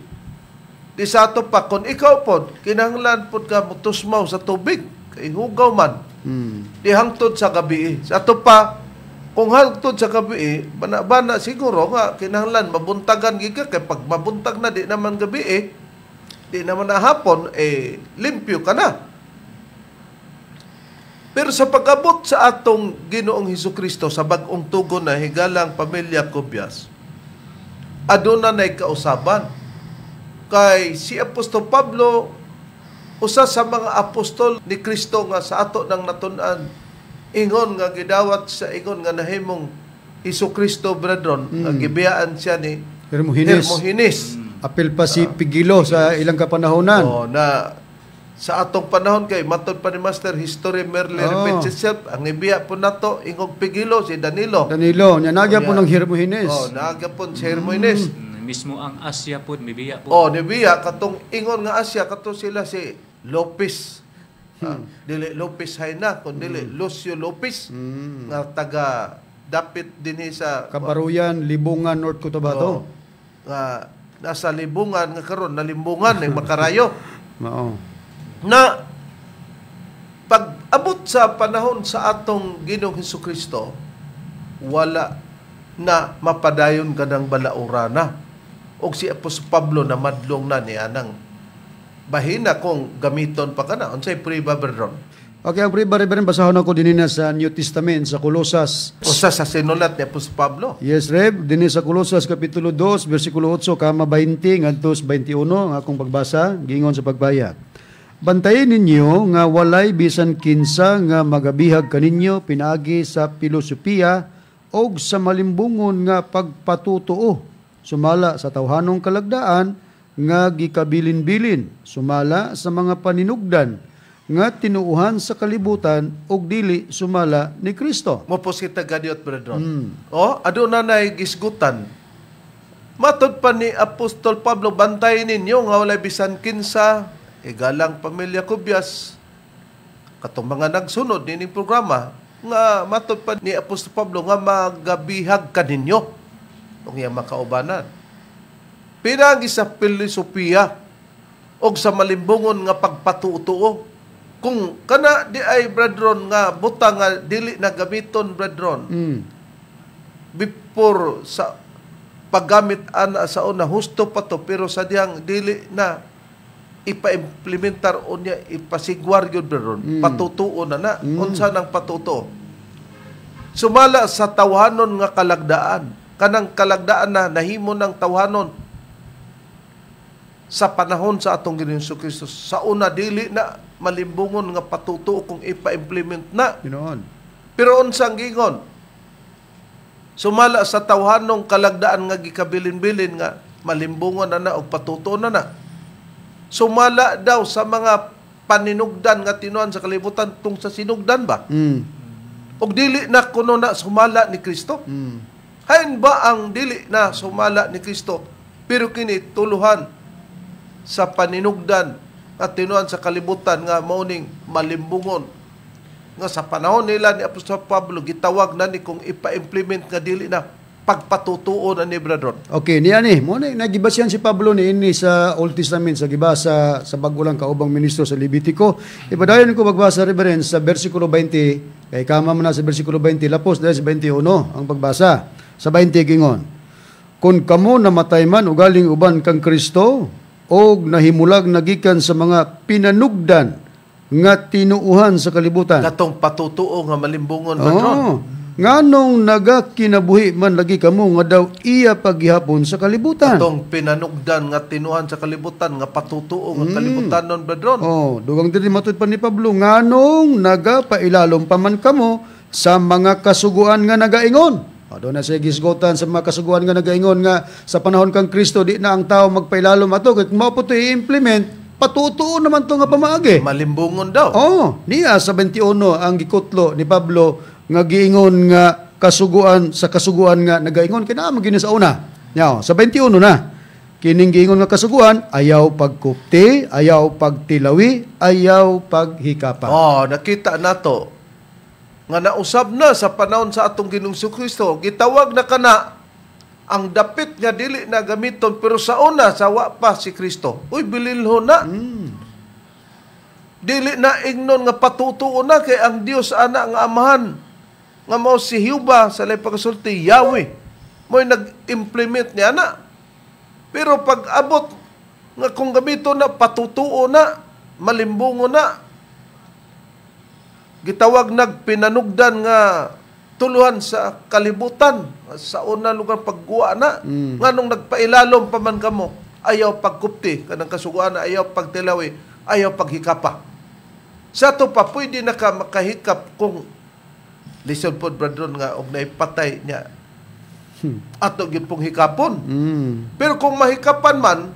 Di sa ato pa, kung ikaw pod, kinahanglan pod ka mutusmaw sa tubig kay hugaw man. Di hangtod sa gabi. Sa ato pa, kung hangtod sa gabi, bana-bana siguro nga kinahanglan mabuntagan gid ka, kay pag mabuntag na, di naman gabi, di naman na hapon, eh limpyo ka na. Pero sa pag-abot sa atong Ginoong Hesukristo sa bag-ong tugon na, higalang pamilya Cubias, aduna nay kausaban. Kay si Apostol Pablo, usa sa mga apostol ni Kristo nga sa ato nang natun-an, ingon nga gidawat sa ingon nga nahimong Hesukristo, brethren, nga gibiyaan siya ni Hermogenes. Hermogenes. Apil pa si Pigilo sa ilang kapanahonan. Oh, na sa atong panahon kay matod pa ni Master, history merely repeats itself. Ang ibiya po nato ingog Pigilo si Danilo. Danilo, nya nagya po ng Hermogenes. Oh, nagya po si Hermogenes. Mismo ang Asia po, mibiya po. Oh, nibiya katong ingon nga Asia, katong sila si Lopez. Dili Lopez Hayna, kun dili Lucio Lopez nga taga dapit dinhi sa Kabaruyan, Libungan, North Cotabato. Oh, nga nasa Libungan nga karon nalimbungan ng makarayo. Mao. Na pag abot sa panahon sa atong Ginoong Hesukristo, wala na mapadayon kanang balaurana. Og si Apostol Pablo na madlong na niya nang bahina kung gamiton pa kana. Unsay priba, brethren? Okay, ang priba, Reverend, basahon ako dinhi na sa New Testament, sa Colosas. Usa sa sinulat ni Apostol Pablo. Yes, Rev, dinhi sa Colosas Kapitulo 2, versikulo 8, kama 20, ngadto sa 21, ang akong pagbasa, gingon sa pagbayag: "Bantayin ninyo nga walay bisan kinsa nga magabihag kaninyo pinaagi sa filosofiya og sa malimbungon nga pagpatutuo sumala sa tawhanong kalagdaan nga gikabilin-bilin sumala sa mga paninugdan nga tinuuhan sa kalibutan ug dili sumala ni Kristo." Mopos kita gadiot, brethren. Oh, aduna nay gisgutan. Matod pa ni Apostol Pablo, bantay ninyo nga walay bisan kinsa, igalang pamilya Cubias, katong mga nagsunod nining programa, nga matod pa ni Apostol Pablo nga magabihag kaninyo ug iyang makaubanan. Pinagi sa filosofiya og sa malimbungon nga pagpatuo-tuo. Kung kana di ay, brethren, nga butang nga dili na gamiton, brethren, before sa paggamit ana sa una, husto pa to, pero sa dihang dili na ipa-implementar unya ipasigwar gyud, brethren, patutuo na na. Unsa nang patutuo? Sumala sa tawhanon nga kalagdaan, kanang kalagdaan na nahimo ng tawhanon sa panahon sa atong Ginoong Kristo. Sa una dili na malimbungon nga patutuo kung ipa-implement na. Ginoon. Pero unsang gingon? Sumala sa tawhanong kalagdaan nga gikabilin-bilin nga malimbungon na na og patutuo na na. Sumala daw sa mga paninugdan nga tinuan sa kalibutan tung sa sinugdan ba? Og dili na kuno na sumala ni Kristo. Hain ba ang dili na sumala ni Kristo? Pero kini tuluhan sa paninugdan at tinuan sa kalibutan nga mauning malimbungon nga sa panahon nila ni Apostol Pablo gitawag na ni kung ipa-implement nga dili na pagpatutuo na ni Brother. Okay, niya ni, mo na nagibasyan si Pablo ni ini sa Old Testament sa gibasa sa bag-o lang kaubang ministro sa Levitico. Ipadayon ko magbasa, Reverend, sa versikulo 20, kay kama man na sa versikulo 20, lapos dahil sa 21 ang pagbasa. Sa 20 gingon, kung kamo namatay man ugaling uban kang Kristo og nahimulag nagikan sa mga pinanugdan nga tinuuhan sa kalibutan. Katong patutuo nga malimbungon, Brother. Oh, nganong nagakinabuhi man lagi kamo nga daw iya paghihapon sa kalibutan. Katong pinanugdan nga tinuhan sa kalibutan nga patutuo nga kalibutan nun, Brother. Oh, dugang diri matud pa ni Pablo, nganong nagapailalom pa man kamo sa mga kasuguan nga nagaingon. O, doon na siya gisgotan sa mga kasuguan nga nagaingon nga sa panahon kang Kristo di na ang tao magpailalom ato kay kung mao po to i-implement, patutuo naman to nga pamaagi. Malimbungon daw. Oh, niya sa 21 ang gikutlo ni Pablo nga giingon nga kasuguan sa kasuguan nga nagaingon kay naa man gini sa una. Nya, sa 21 na. Kining giingon nga kasuguan, ayaw pagkupti, ayaw pagtilawi, ayaw paghikapa. Oh, nakita nato nga nausab na sa panahon sa atong Ginoong Kristo, gitawag na kana ang dapit nga dili na gamiton, pero sa una sa wa pa si Kristo. Uy, bililho na. Dili na ingnon nga patutuo na kay ang Dios ana nga amahan nga mao si Jehovah sa lay pagkasulti Yahweh mo'y nag-implement niya na. Pero pag abot nga kung gamiton na patutuo na, malimbungo na, gitawag nagpinanugdan nga tuluhan sa kalibutan sa una lugar pagguwa na. Nganong nagpailalom pa man kamo, ayaw pagkupti kanang kasuguan, ayaw pagtilawi, ayaw paghikapa. Sa ato pa pwede na ka makahikap kung lisod pod, brother, nga og naipatay niya ato gyud pong hikapon. Pero kung mahikapan man,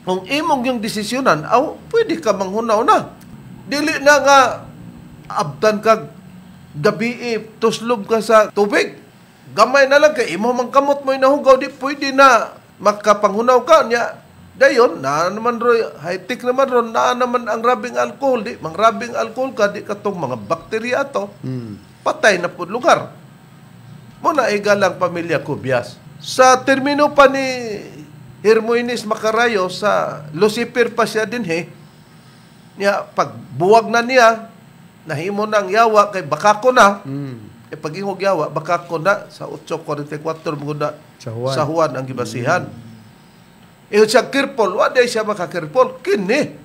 kung imong yung desisyonan, aw pwede ka manghunaw na. Dili na nga abtan kag gabi tuslob ka sa tubig. Gamay na lang kay imo mang kamot mo'y nahugaw, di pwede na makapanghunaw ka niya. Dayon, naa naman ro, high-tech naman ron, naa naman ang rabing alcohol, di mangrabing alcohol ka, di katong mga bakterya ato. Patay na pud lugar. Mo na igalang pamilya Kubyas. Sa termino pa ni Hermoines Macarayo, sa Lucifer pa siya din he. Niya, pag buwag na niya, nahimo na ang yawa, kay bakako na. E pag ingog yawa, bakako na sa 8:44 mga sa Juan, sa Juan ang gibasihan. Ingon siya kirpol, wa day siya makakirpol. Kini,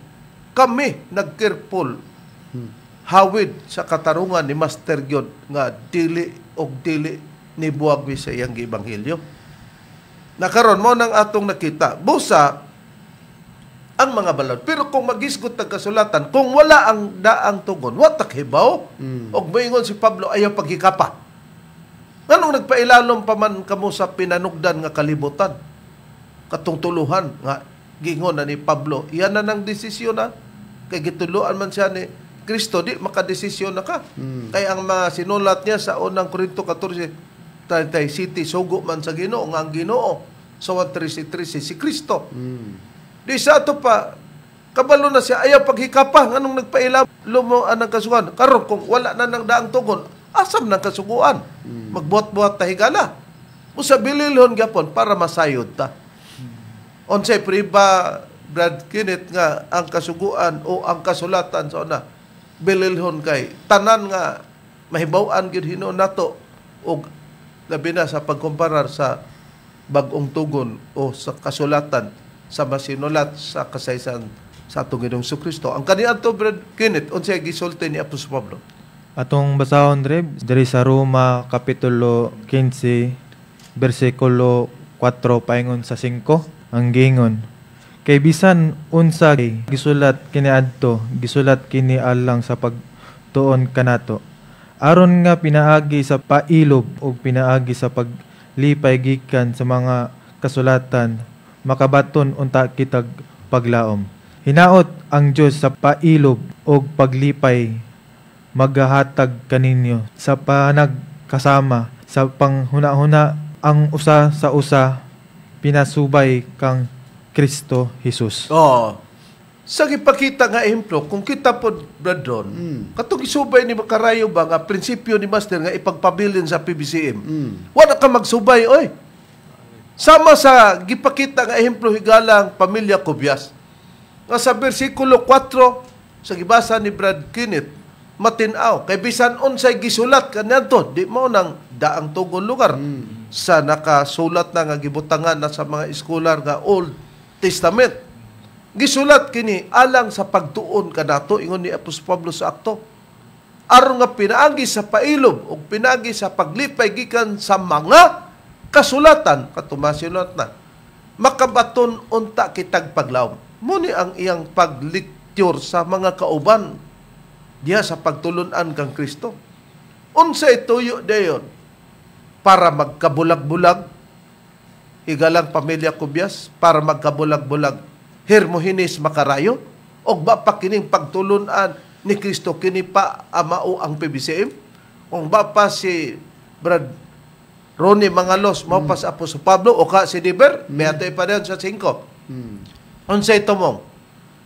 kami nagkirpol. Hawid sa katarungan ni Master Gyud nga dili og dili ni buwag mi sa iyang giebanghelyo. Nakaron mo nang atong nakita, busa ang mga balod. Pero kung magisgot ang kasulatan, kung wala ang daang tugon, wa takhibaw. Og moingon si Pablo, ayaw paghikapa. Nganong nagpailalom pa man kamo sa pinanugdan nga kalibutan? Katong tuluhan nga gingon na ni Pablo, iyan na nang desisyon na. Kay gituluan man siya ni Kristo, di makadesisyon na ka. Kay ang mga sinulat niya sa unang Korinto 14, Taytay City, sugo man sa Ginoo, nga ang Ginoo sa 1:13 si Kristo. Di sa ato pa, kabalo na siya, ayaw paghikapa, nganong nagpailalo mo anang kasuguan. Karon kung wala na ng daang tugon, asam ng kasuguan. Magbuhat-buhat ta higala. Usa bililhon gyapon para masayod ta. Unsay priba, Brad Kenneth, nga ang kasuguan o ang kasulatan sa una, bililhon kay tanan nga mahibaw-an gyud hinuon nato og labi na sa pagkumparar sa bag-ong tugon o sa kasulatan sa masinulat sa kasaysayan sa atong Ginoong Kristo. Ang kaniadto, Brad Kenneth, unsay gisulti ni Apostol Pablo? Atong basahon, Reb, diri sa Roma kapitulo 15 bersikulo 4 paingon sa 5, ang gingon, Kay bisan unsa gisulat kaniadto, gisulat kini alang sa pagtuon kanato, aron nga pinaagi sa pailob ug pinaagi sa paglipay gikan sa mga kasulatan, makabaton unta kitag paglaom. Hinaot ang Dios sa pailob ug paglipay magahatag kaninyo sa panagkasama sa panghunahuna ang usa sa usa, pinasubay kang Kristo Jesus. Oh. Sa gipakita nga ehemplo, kung kita po, Brad Ron, katong isubay ni Makarayo ba nga prinsipyo ni Master nga ipagpabilin sa PBCM. Wala ka magsubay, oy. Sama sa gipakita nga ehemplo, higalang pamilya Kubyas. Nga sa versikulo 4 sa gibasa ni Brad Kenneth, matinaw kay bisan unsay gisulat kaniadto, di mao nang daang tugon lugar sa nakasulat na nga gibutangan na sa mga eskolar nga Old Testament. Gisulat kini alang sa pagtuon kanato, ingon ni Apostol Pablo sa Akto, aron nga pinaagi sa pailob ug pinaagi sa paglipay gikan sa mga kasulatan, katumasinulat na, makabaton unta kitag paglaom. Muni ang iyang paglecture sa mga kauban diha sa pagtulunan kang Kristo. Unsay tuyo dayon para magkabulag-bulag higalang pamilya Kubyas, para magkabulag-bulag Hermogenes Makarayo? Og ba pa kining pagtulunan ni Kristo kini pa amao ang PBCM? Kung ba pa si Brad Ronnie Mangalos mao pa sa Apostol Pablo o ka si Diber, may atay pa diyan sa 5. Unsay tumong?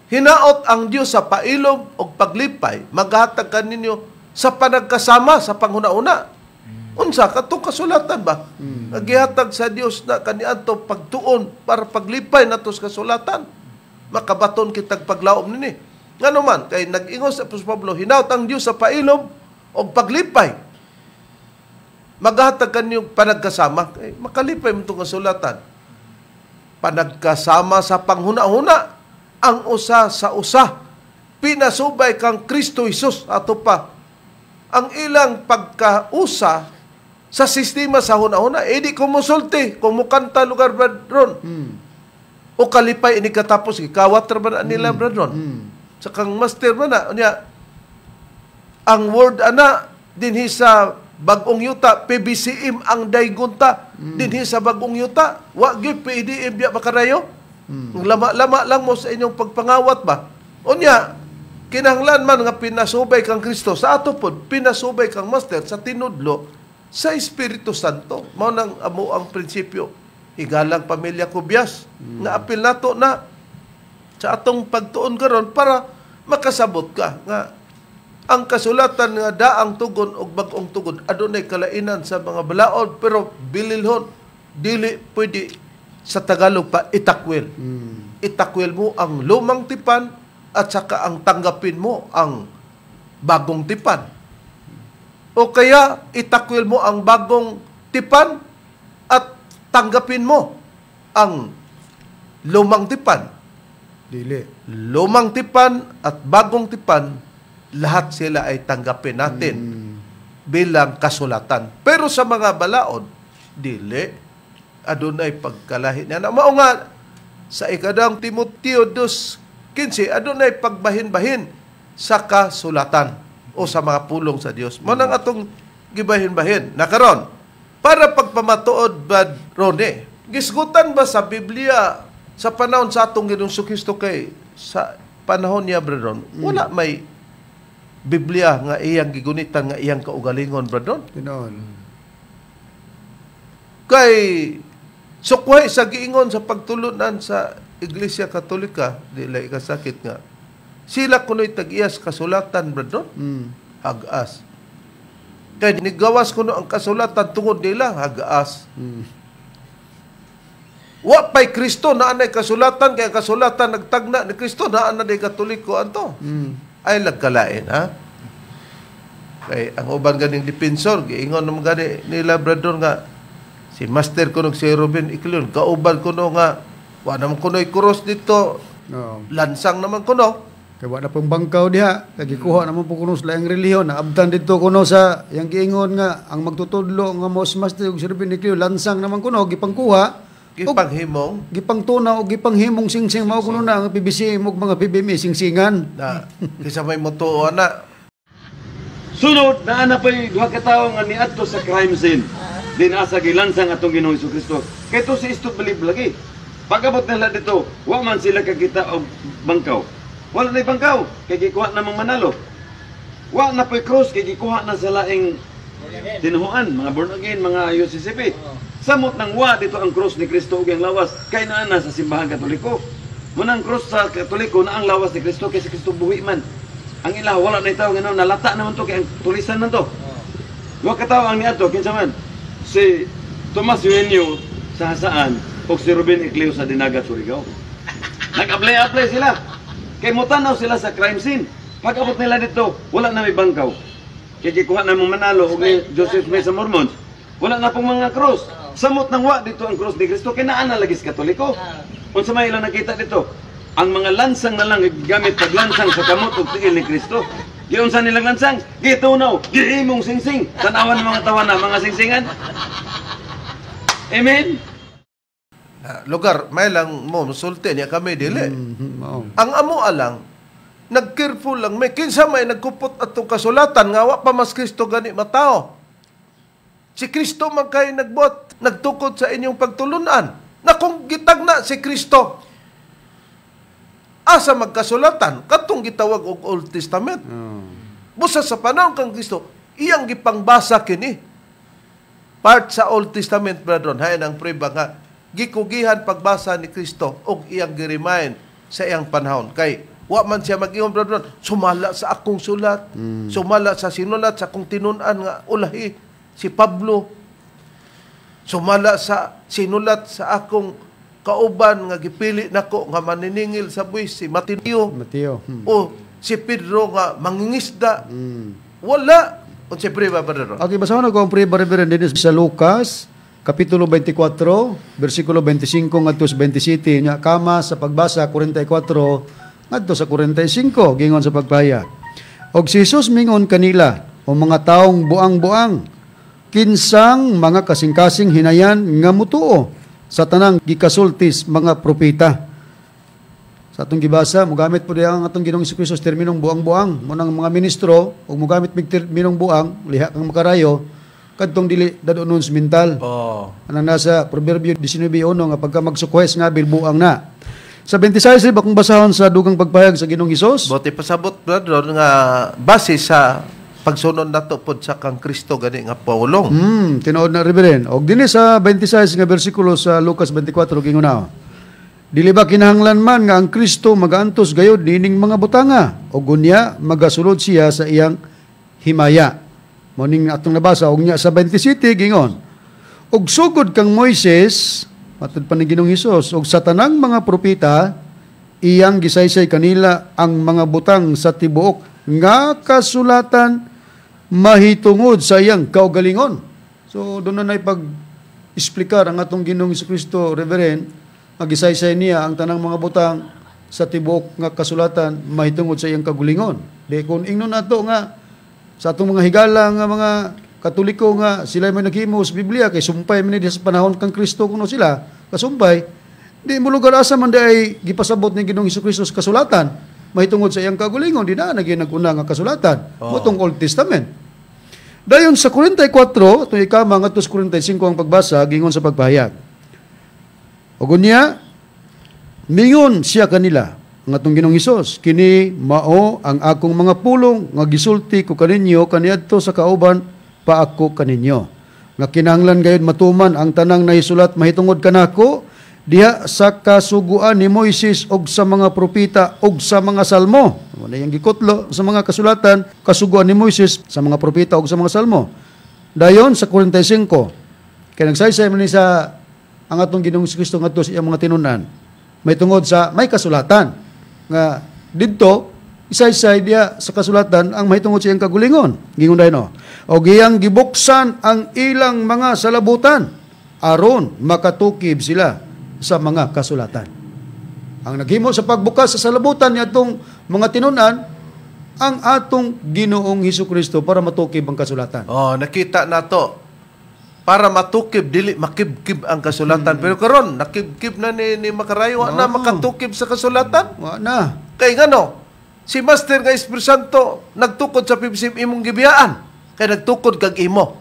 Hinaot ang Dios sa pailob og paglipay maghatag kaninyo sa panagkasama sa panghuna-una. Unsa katong kasulatan ba? Nagihatag sa Dios na kaniadto pagtuon para paglipay nato sa kasulatan. Makabaton kitag paglaom nini. Ngano man kay nag-ingon sa Apostol Pablo, hinaot ang Dios sa pailob og paglipay maghatag kanyo panagkasama, kay makalipay mo itong kasulatan. Panagkasama sa panghuna-huna ang usa sa usa, pinasubay kang Kristo Jesus. Ato pa ang ilang pagkausa sa sistema sa huna-huna, eh di ko musulti kung mukanta lugar, Brad Ron, o kalipay ini katapos, gikawat ra ba na nila, Brad Ron, sa kang master ba na unya ang word ana dinhi sa Bagong Yuta, PBCM ang daygonta dinhi sa Bagong Yuta, wa gyud PDM biya makarayo. Lama-lama lang mo sa inyong pagpangawat ba. Unya kinahanglan man nga pinasubay kang Kristo sa ato pod, pinasubay kang master sa tinudlo sa Espiritu Santo. Mao nang amo ang prinsipyo, higalang pamilya Kubyas, nga apil nato na sa atong pagtuon karon para makasabot ka nga ang kasulatan nga daang tugon og bag-ong tugon adunay kalainan sa mga balaod, pero bililhon dili pwede. Sa Tagalog pa, itakwil. Itakwil mo ang lumang tipan at saka ang tanggapin mo ang bagong tipan. O kaya itakwil mo ang bagong tipan at tanggapin mo ang lumang tipan. Dili. Lumang tipan at bagong tipan, lahat sila ay tanggapin natin bilang kasulatan. Pero sa mga balaod, dili. Adunay pagkalahi niya. Na mao nga sa Ikadang Timoteo 2:15, adunay pagbahin-bahin sa kasulatan o sa mga pulong sa Dios. Mao nang atong gibahin-bahin. Nakaron, para pagpamatuod, Brad Rone, gisgutan ba sa Biblia sa panahon sa atong Ginoong Kristo? Kay sa panahon niya, Brad Ron, wala may Biblia nga iyang gigunitan nga iyang kaugalingon, Brad Ron. Tinuod. Kay sukway sa giingon sa pagtulunan sa Iglesia Katolika, di la ikasakit nga sila kuno'y tag-iyas kasulatan, Brad Ron. Hagas. Kay nigawas kuno ang kasulatan tungod nila, hagas. Wa pa'y Kristo na anay kasulatan, kay ang kasulatan nagtagna ni Kristo, naa na day Katoliko anto. Ay lagkalain, ha? Kay ang uban ganing defensor, giingon naman gani nila, Brad Ron, nga si Master kuno si Ruben Icleon, kauban kuno nga wa naman kuno'y cross dito, lansang naman kuno. Kay wa na pong bangkaw diha, kay gikuha naman po kuno sa laing relihiyon, naabtan dito kuno sa yang giingon nga ang magtutudlo nga mo si Master ug si Ruben Icleo, lansang naman kuno, gipangkuha. Gipanghimong Gipangtuna og gipanghimong singsing, mao kuno na ang PBC ug mga PBMA singsingan. Na kaysa may mutuo na. Sunod, naa na pa'y duha ka tawo nga niadto sa crime scene. Di naa sa gilansang atong Ginoong Kristo. Kay to si Isto believe lagi. Pag-abot nila dito, wa man sila kakita og bangkaw. Wala na'y bangkaw, kay gikuha namang manalo. Wa na po'y cross, kay gikuha na sa laing tinuhuan, mga born again, mga UCCP. Samot nang wa dito ang cross ni Kristo ug ang lawas, kay naa na sa simbahan Katoliko. Munang cross sa Katoliko na ang lawas ni Kristo, kay si Kristo buhi man. Ang ila wala na itaw ngano nalata naman to kay ang tulisan man to. Wa ka tawo ang niadto kinsa man? Si Tomas Eugenio sa Jasaan ug si Ruben Ecleo sa Dinagat, Surigao. Nag-apply-apply sila. Kay motanaw sila sa crime scene. Pag abot nila dito, wala na may bangkaw. Kay gikuha na mong manalo og ni Joseph Smith sa Mormons. Wala na pong mga cross. Samot nang wa dito ang cross ni Kristo kay naa na lagi sa Katoliko. Unsa may ilang nakita dito? Ang mga lansang na lang gigamit paglansang sa kamot ug tiil ni Kristo. Giunsa nilang lansang? Gitunaw, gihimong singsing. Tanawan ng mga tawana, mga singsingan. Amen. Na, lugar may lang mo musulti niya kami dili. Mao. Ang amo alang nag-careful lang may kinsa may nagkupot atong kasulatan nga wa pa mas Kristo gani matao. Si Kristo man kay nagbuot, nagtukod sa inyong pagtulunan. Na kung gitagna si Kristo, asa magkasulatan katong gitawag og Old Testament. Busa sa panahon kang Kristo, iyang gipangbasa kini. Part sa Old Testament, brethren, hain ang prueba nga gikugihan pagbasa ni Kristo og iyang gi-remind sa iyang panahon. Kay wa man siya mag-ingon, brethren, sumala sa akong sulat, sumala sa sinulat sa akong tinun-an nga ulahi si Pablo, sumala sa sinulat sa akong kauban nga gipili nako nga maniningil sa buwis si Mateo, Mateo. O si Pedro nga mangingisda. Wala. Unsay prueba, brethren? Okay, basahon ako ang prueba, Reverend, dinhi sa Lucas, Kapitulo 24, versikulo 25 ngadto sa 27, nya kama sa pagbasa 44 ngadto sa 45, gingon sa pagpahayag. Og si Jesus mingon kanila, o mga taong buang-buang, kinsang mga kasing-kasing hinayan nga mutuo sa tanang gikasultis mga propeta. Sa atong gibasa, mugamit po diya ang atong Ginoong Kristo sa terminong buang-buang. Munang mga ministro, ug mugamit mig terminong buang, liha kang makarayo, kadtong dili dadonon sa mental. Anang nasa Proverbio 19:1 nga pagka magsukwes nga bilbuang na. Sa 26 ba kung basahon sa dugang pagpahayag sa Ginoong Hesus? Bote pasabot, brother, nga base sa pagsunod nato pod sa kang Kristo gani nga paulong. Tinuod na, Reverend. Og dinhi sa 26 nga bersikulo sa Lucas 24 gingon na. Dili ba kinahanglan man nga ang Kristo magaantos gayod niining mga butanga o gunya magasulod siya sa iyang himaya? Mao ning atong nabasa. Og nya sa 27 gingon. Og sugod kang Moises, matud pa ni Ginoong Hesus, og sa tanang mga propeta iyang gisaysay kanila ang mga butang sa tibuok nga kasulatan mahitungod sa iyang kaugalingon. So doon na pag explicar ang atong Ginoong Kristo, Reverend, magisaysay niya ang tanang mga butang sa tibuok nga kasulatan mahitungod sa iyang kaugalingon. Di kung ingnon nato nga sa atong mga higala nga mga Katoliko nga sila may naghimo sa Biblia kay sumpay man ni sa panahon kang Kristo kuno sila kasumpay, di mo lugar asa man di ay gipasabot ni Ginoong Kristo sa kasulatan mahitungod sa iyang kaugalingon, di na naging naguna nga kasulatan motong Old Testament. Dayon sa 44, itong ikama ngadto sa 45 ang pagbasa, gingon sa pagpahayag. Ug unya mingon siya kanila ang atong Ginoong Hesus, kini mao ang akong mga pulong nga gisulti ko kaninyo kaniadto sa kauban pa ako kaninyo. Nga kinahanglan gayud matuman ang tanang nahisulat mahitungod kanako diha sa kasuguan ni Moises og sa mga propeta og sa mga salmo. Mao na iyang gikutlo sa mga kasulatan, kasuguan ni Moises, sa mga propeta og sa mga salmo. Dayon sa 45, kay nagsaysay man ni sa ang atong Ginoong Kristo ngadto sa iyang mga tinun-an may tungod sa may kasulatan nga didto isaysay diha sa kasulatan ang mahitungod sa iyang kagulingon. Gingon dayon, no? Og iyang gibuksan ang ilang mga salabutan aron makatukib sila sa mga kasulatan. Ang naghimo sa pagbukas sa salabutan ni atong mga tinun-an ang atong Ginoong Hesus Kristo para matukib ang kasulatan. Oh, nakita nato. Para matukib dili makibkib ang kasulatan. Pero karon nakibkib na ni Makarayo, wa na makatukib sa kasulatan. Wa na. Kay ngano, si Master nga Espiritu Santo nagtukod sa PBCM imong gibiyaan. Kay nagtukod kag imo.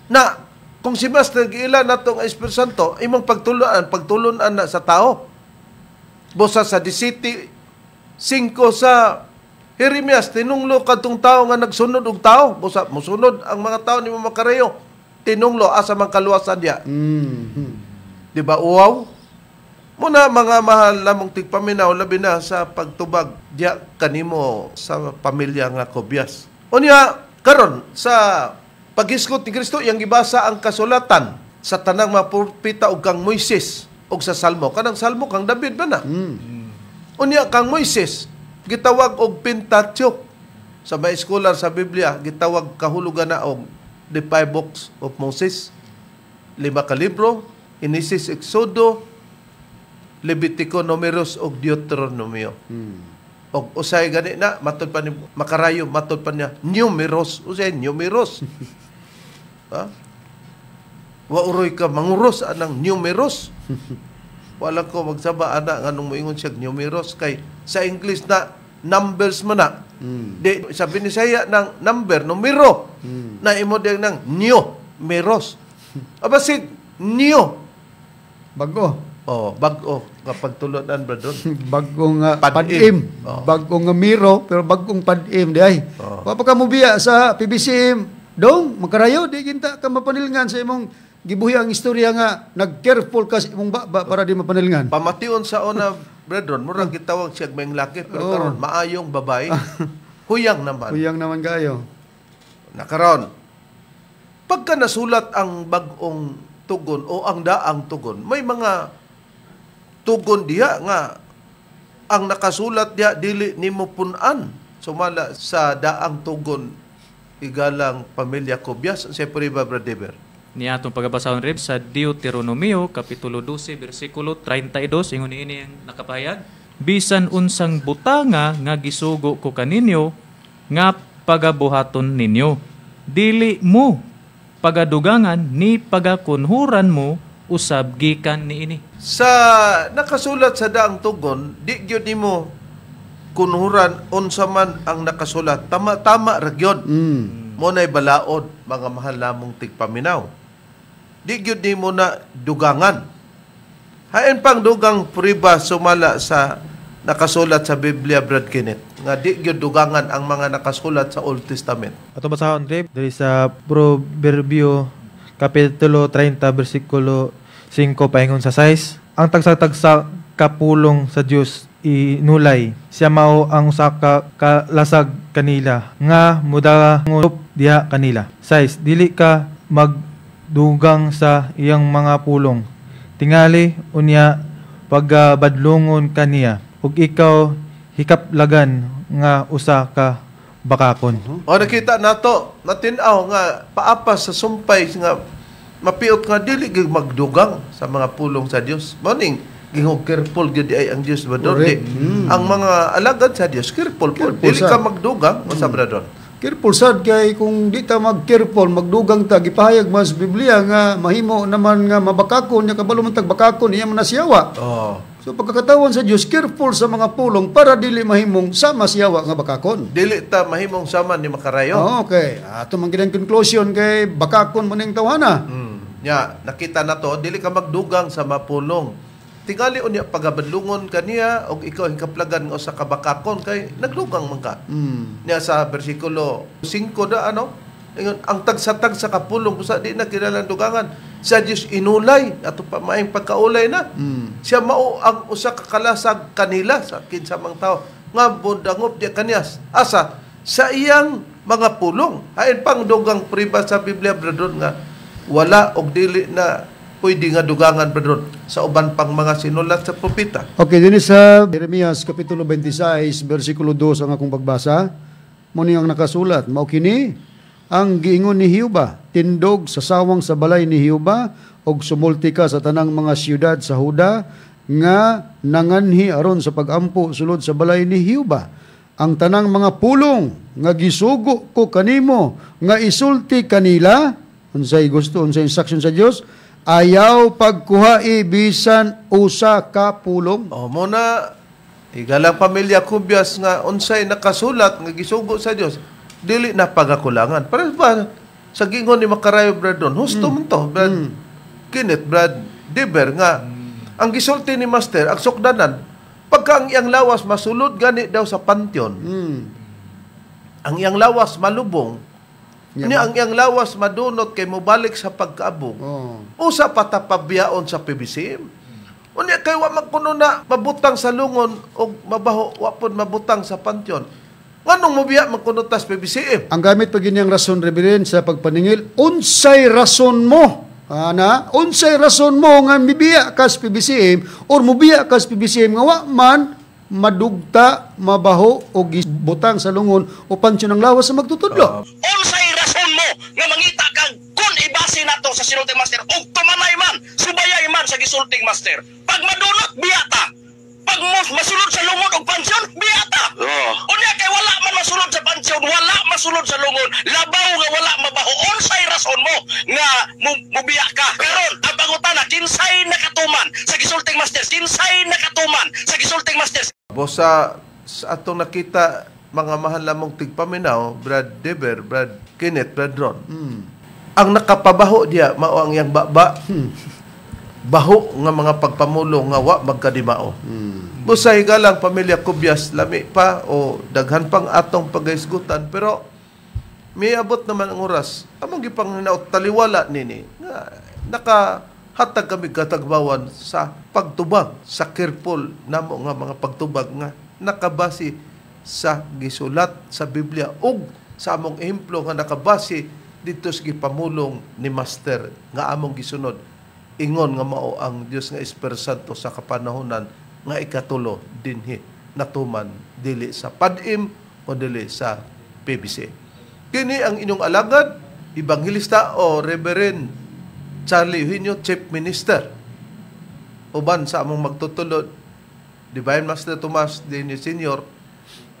Na kung si Master giila nato nga Espiritu Santo, imong pagtulunan, pagtulunan na sa tao. Busa sa 17:5 sa Jeremias, tinunglo kadtong tao nga nagsunod og tao. Busa mosunod ang mga tao nimo Makarayo. Tinunglo asa man kaluwasan diya. Di ba uwaw? Muna mga mahal namong tigpaminaw, labi na sa pagtubag diya kanimo sa pamilya nga Kobyas. Unya karon sa paghisgot ni Kristo, iyang gibasa ang kasulatan sa tanang mga propeta ug kang Moises ug sa Salmo. Kanang Salmo kang David ba na? Unya kang Moises gitawag og Pentateuch. Sa mga scholar sa Biblia gitawag kahulugan na og the 5 books of Moses. 5 ka libro, Genesis, Exodo, Levitico, Numeros ug Deuteronomio. Og usay gani na matud pa ni Makarayo, matud pa niya numeros, usay numeros. Ha? Wa uroy ka manguros anang numeros. Wala ko magsaba ana nganong moingon siya numeros kay sa English na numbers man na. Di sabi ni saya ng number, numero. Na imo din ng numeros. Abasig new. Bago. Oh, bag-o kapag tulunan brother. Bagong Padim. padim. Oh. Bagong miro pero bagong padim di ay. Oh. Wa pa ka mobiya sa PBCM dong Makarayo, di ginta ka mapanilngan sa imong gibuhi ang istorya nga nag-careful ka sa imong baba para di mapanilngan. Pamation sa una, brethren, murag gitawag siya maayong laki, pero karon maayong babae. Huyang naman. Huyang naman kayo. Nakaron. Pagka nasulat ang bag-ong tugon o ang daang tugon, may mga tugon diha nga ang nakasulat diha dili nimo pun-an sumala sa daang tugon igalang pamilya Kobyas. Sa ba, Brad Dever? Ni atong pagabasahon rib sa Deuteronomio kapitulo 12 bersikulo 32, ingon niini ang nakapahayag, bisan unsang butanga nga gisugo ko kaninyo nga pagabuhaton ninyo, dili mo pagadugangan ni pagakunhuran mo usab gikan niini. Sa nakasulat sa daang tugon, di gyud nimo kunhuran unsa man ang nakasulat. Tama-tama ra gyud. Mo nay balaod mga mahal namong tigpaminaw. Di gyud nimo na dugangan. Hain pang dugang priba sumala sa nakasulat sa Biblia, Brad Kenneth, nga di gyud dugangan ang mga nakasulat sa Old Testament. Ato basahon trip diri sa Proverbio kapitulo 30 bersikulo 5 paingon sa 6. Ang tagsa-tagsa kapulong sa Dios inulay, siya mao ang usa ka kalasag kanila nga mudangup diha kanila. 6. Dili ka magdugang sa iyang mga pulong, tingali unya pagabadlungon kaniya, ug ikaw hikaplagan nga usa ka bakakon. O nakita nato, natin-aw nga paapas sa sumpay nga mapiot nga dili gyud magdugang sa mga pulong sa Dios. Morning, gihong careful gyud ay ang Dios ba doon. Ang mga alagad sa Dios careful po. Dili ka magdugang sa bradon. Careful sad kay kung di ta mag-careful, magdugang ta, gipahayag mas Biblia nga mahimo naman nga mabakakon nya kabalo man tag bakakon iya man nasiyawa. Oh. So pagkakatawan sa Dios, careful sa mga pulong para dili mahimong sama siyawa nga bakakon. Dili ta mahimong sama ni Makarayo. Oh, okay. Ato man gid ang conclusion kay bakakon man ning tawhana. Nya nakita na to, dili ka magdugang sa mapulong. Tingali unya pagabadlungon kaniya og ikaw hikaplagan nga usa ka bakakon kay nagdugang man ka. Nya sa bersikulo 5 da ano, ingon ang tagsa-tagsa ka pulong busa di na kinahanglan dugangan. Sa Dios inulay ato pa maayong pagkaulay na. Siya mao ang usa ka kalasag kanila sa kinsa mang tawo nga budangop di kaniya asa sa iyang mga pulong. Hain pang dugang priba sa Biblia brethren nga wala og dili na pwede nga dugangan brethren sa uban pang mga sinulat sa propeta. Okay, dinhi sa Jeremias kapitulo 26 bersikulo 2 ang akong pagbasa. Mo ni ang nakasulat, mao kini ang giingon ni Jehova, tindog sa sawang sa balay ni Jehova og sumulti ka sa tanang mga siyudad sa Huda nga nanganhi aron sa pagampo sulod sa balay ni Jehova. Ang tanang mga pulong nga gisugo ko kanimo nga isulti kanila, Unsay gusto, unsay instruction sa Dios? Ayaw pagkuhai bisan usa ka pulong. O mo na higalang pamilya Kubyas nga unsay nakasulat nga gisugo sa Dios dili na pagakulangan. Pares ba sa gingon ni Makarayo, Brad Don, husto man to, Brad Kenneth, Brad Diber, nga ang gisulti ni Master ang sukdanan pagka ang iyang lawas masulod gani daw sa pantheon, ang iyang lawas malubong, niya ang iyang lawas madunot kay mobalik sa pagkaabong. Usa pa ta pabiyaon sa PBCM. Unya kay wa man kuno na mabutang sa lungon og mabaho, wa pod mabutang sa pantheon. Nganong mobiya man kuno tas PBCM? Ang gamit pa gini ang rason, Reverend, sa pagpaningil, unsay rason mo? Ana, unsay rason mo nga mibiya kas PBCM or mubiya kas PBCM nga wa man madugta, mabaho o gibutang sa lungon o pansyon ang lawas sa magtutudlo? Unsay rason mo nga mangita kag kun ibase nato sa sinulting master og tumanay man, subayay man sa gisulting master. Pag madunot, biya ta. Pag masulod sa lungon og pansyon, biya ta. Unya kay wala man masulod sa pansyon, wala masulod sa lungon, labaw nga wala mabaho. Unsay rason mo nga mubiya ka? Karon ang pangutana, kinsay nakatuman sa gisulting master? Kinsay nakatuman sa gisulting master? Bosa sa atong nakita mga mahal lamong tigpaminaw, Brad Deber, Brad Kenneth, Brad Ron. Ang nakapabaho diya mao ang iyang baba. Baho nga mga pagpamulong nga wa magkadimao. Busa higalang pamilya Kubyas, lami pa o daghan pang atong pagaisgutan, pero miabot naman ang oras. Among gipang hinaot taliwala nini nga nakahatag kami katagbawan sa pagtubag sa careful namo nga mga pagtubag nga nakabase sa gisulat sa Biblia ug sa among ehemplo nga nakabase dito sa gipamulong ni Master nga among gisunod ingon nga mao ang Dios nga Espiritu Santo sa kapanahonan nga ikatulo dinhi natuman dili sa PADM o dili sa PBC. Kini ang inyong alagad, Evangelista o Reverend Charlie Eugenio, Chief Minister. Uban sa among magtutulod, Divine Master Tomas Dini Senior,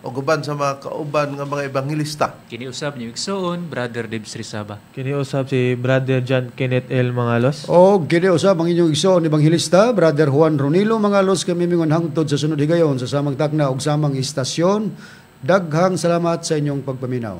o uban sa mga kauban nga mga evangelista. Kini usab niyo igsoon, Brother Debs Rizaba. Kini usab si Brother John Kenneth L. Mangalos. O kini usab ang inyong igsoon ebanghilista, Brother Juan Ronilo Mangalos. Kami mingon hangtod sa sunod higayon sa samang takna ug samang istasyon. Daghang salamat sa inyong pagpaminaw.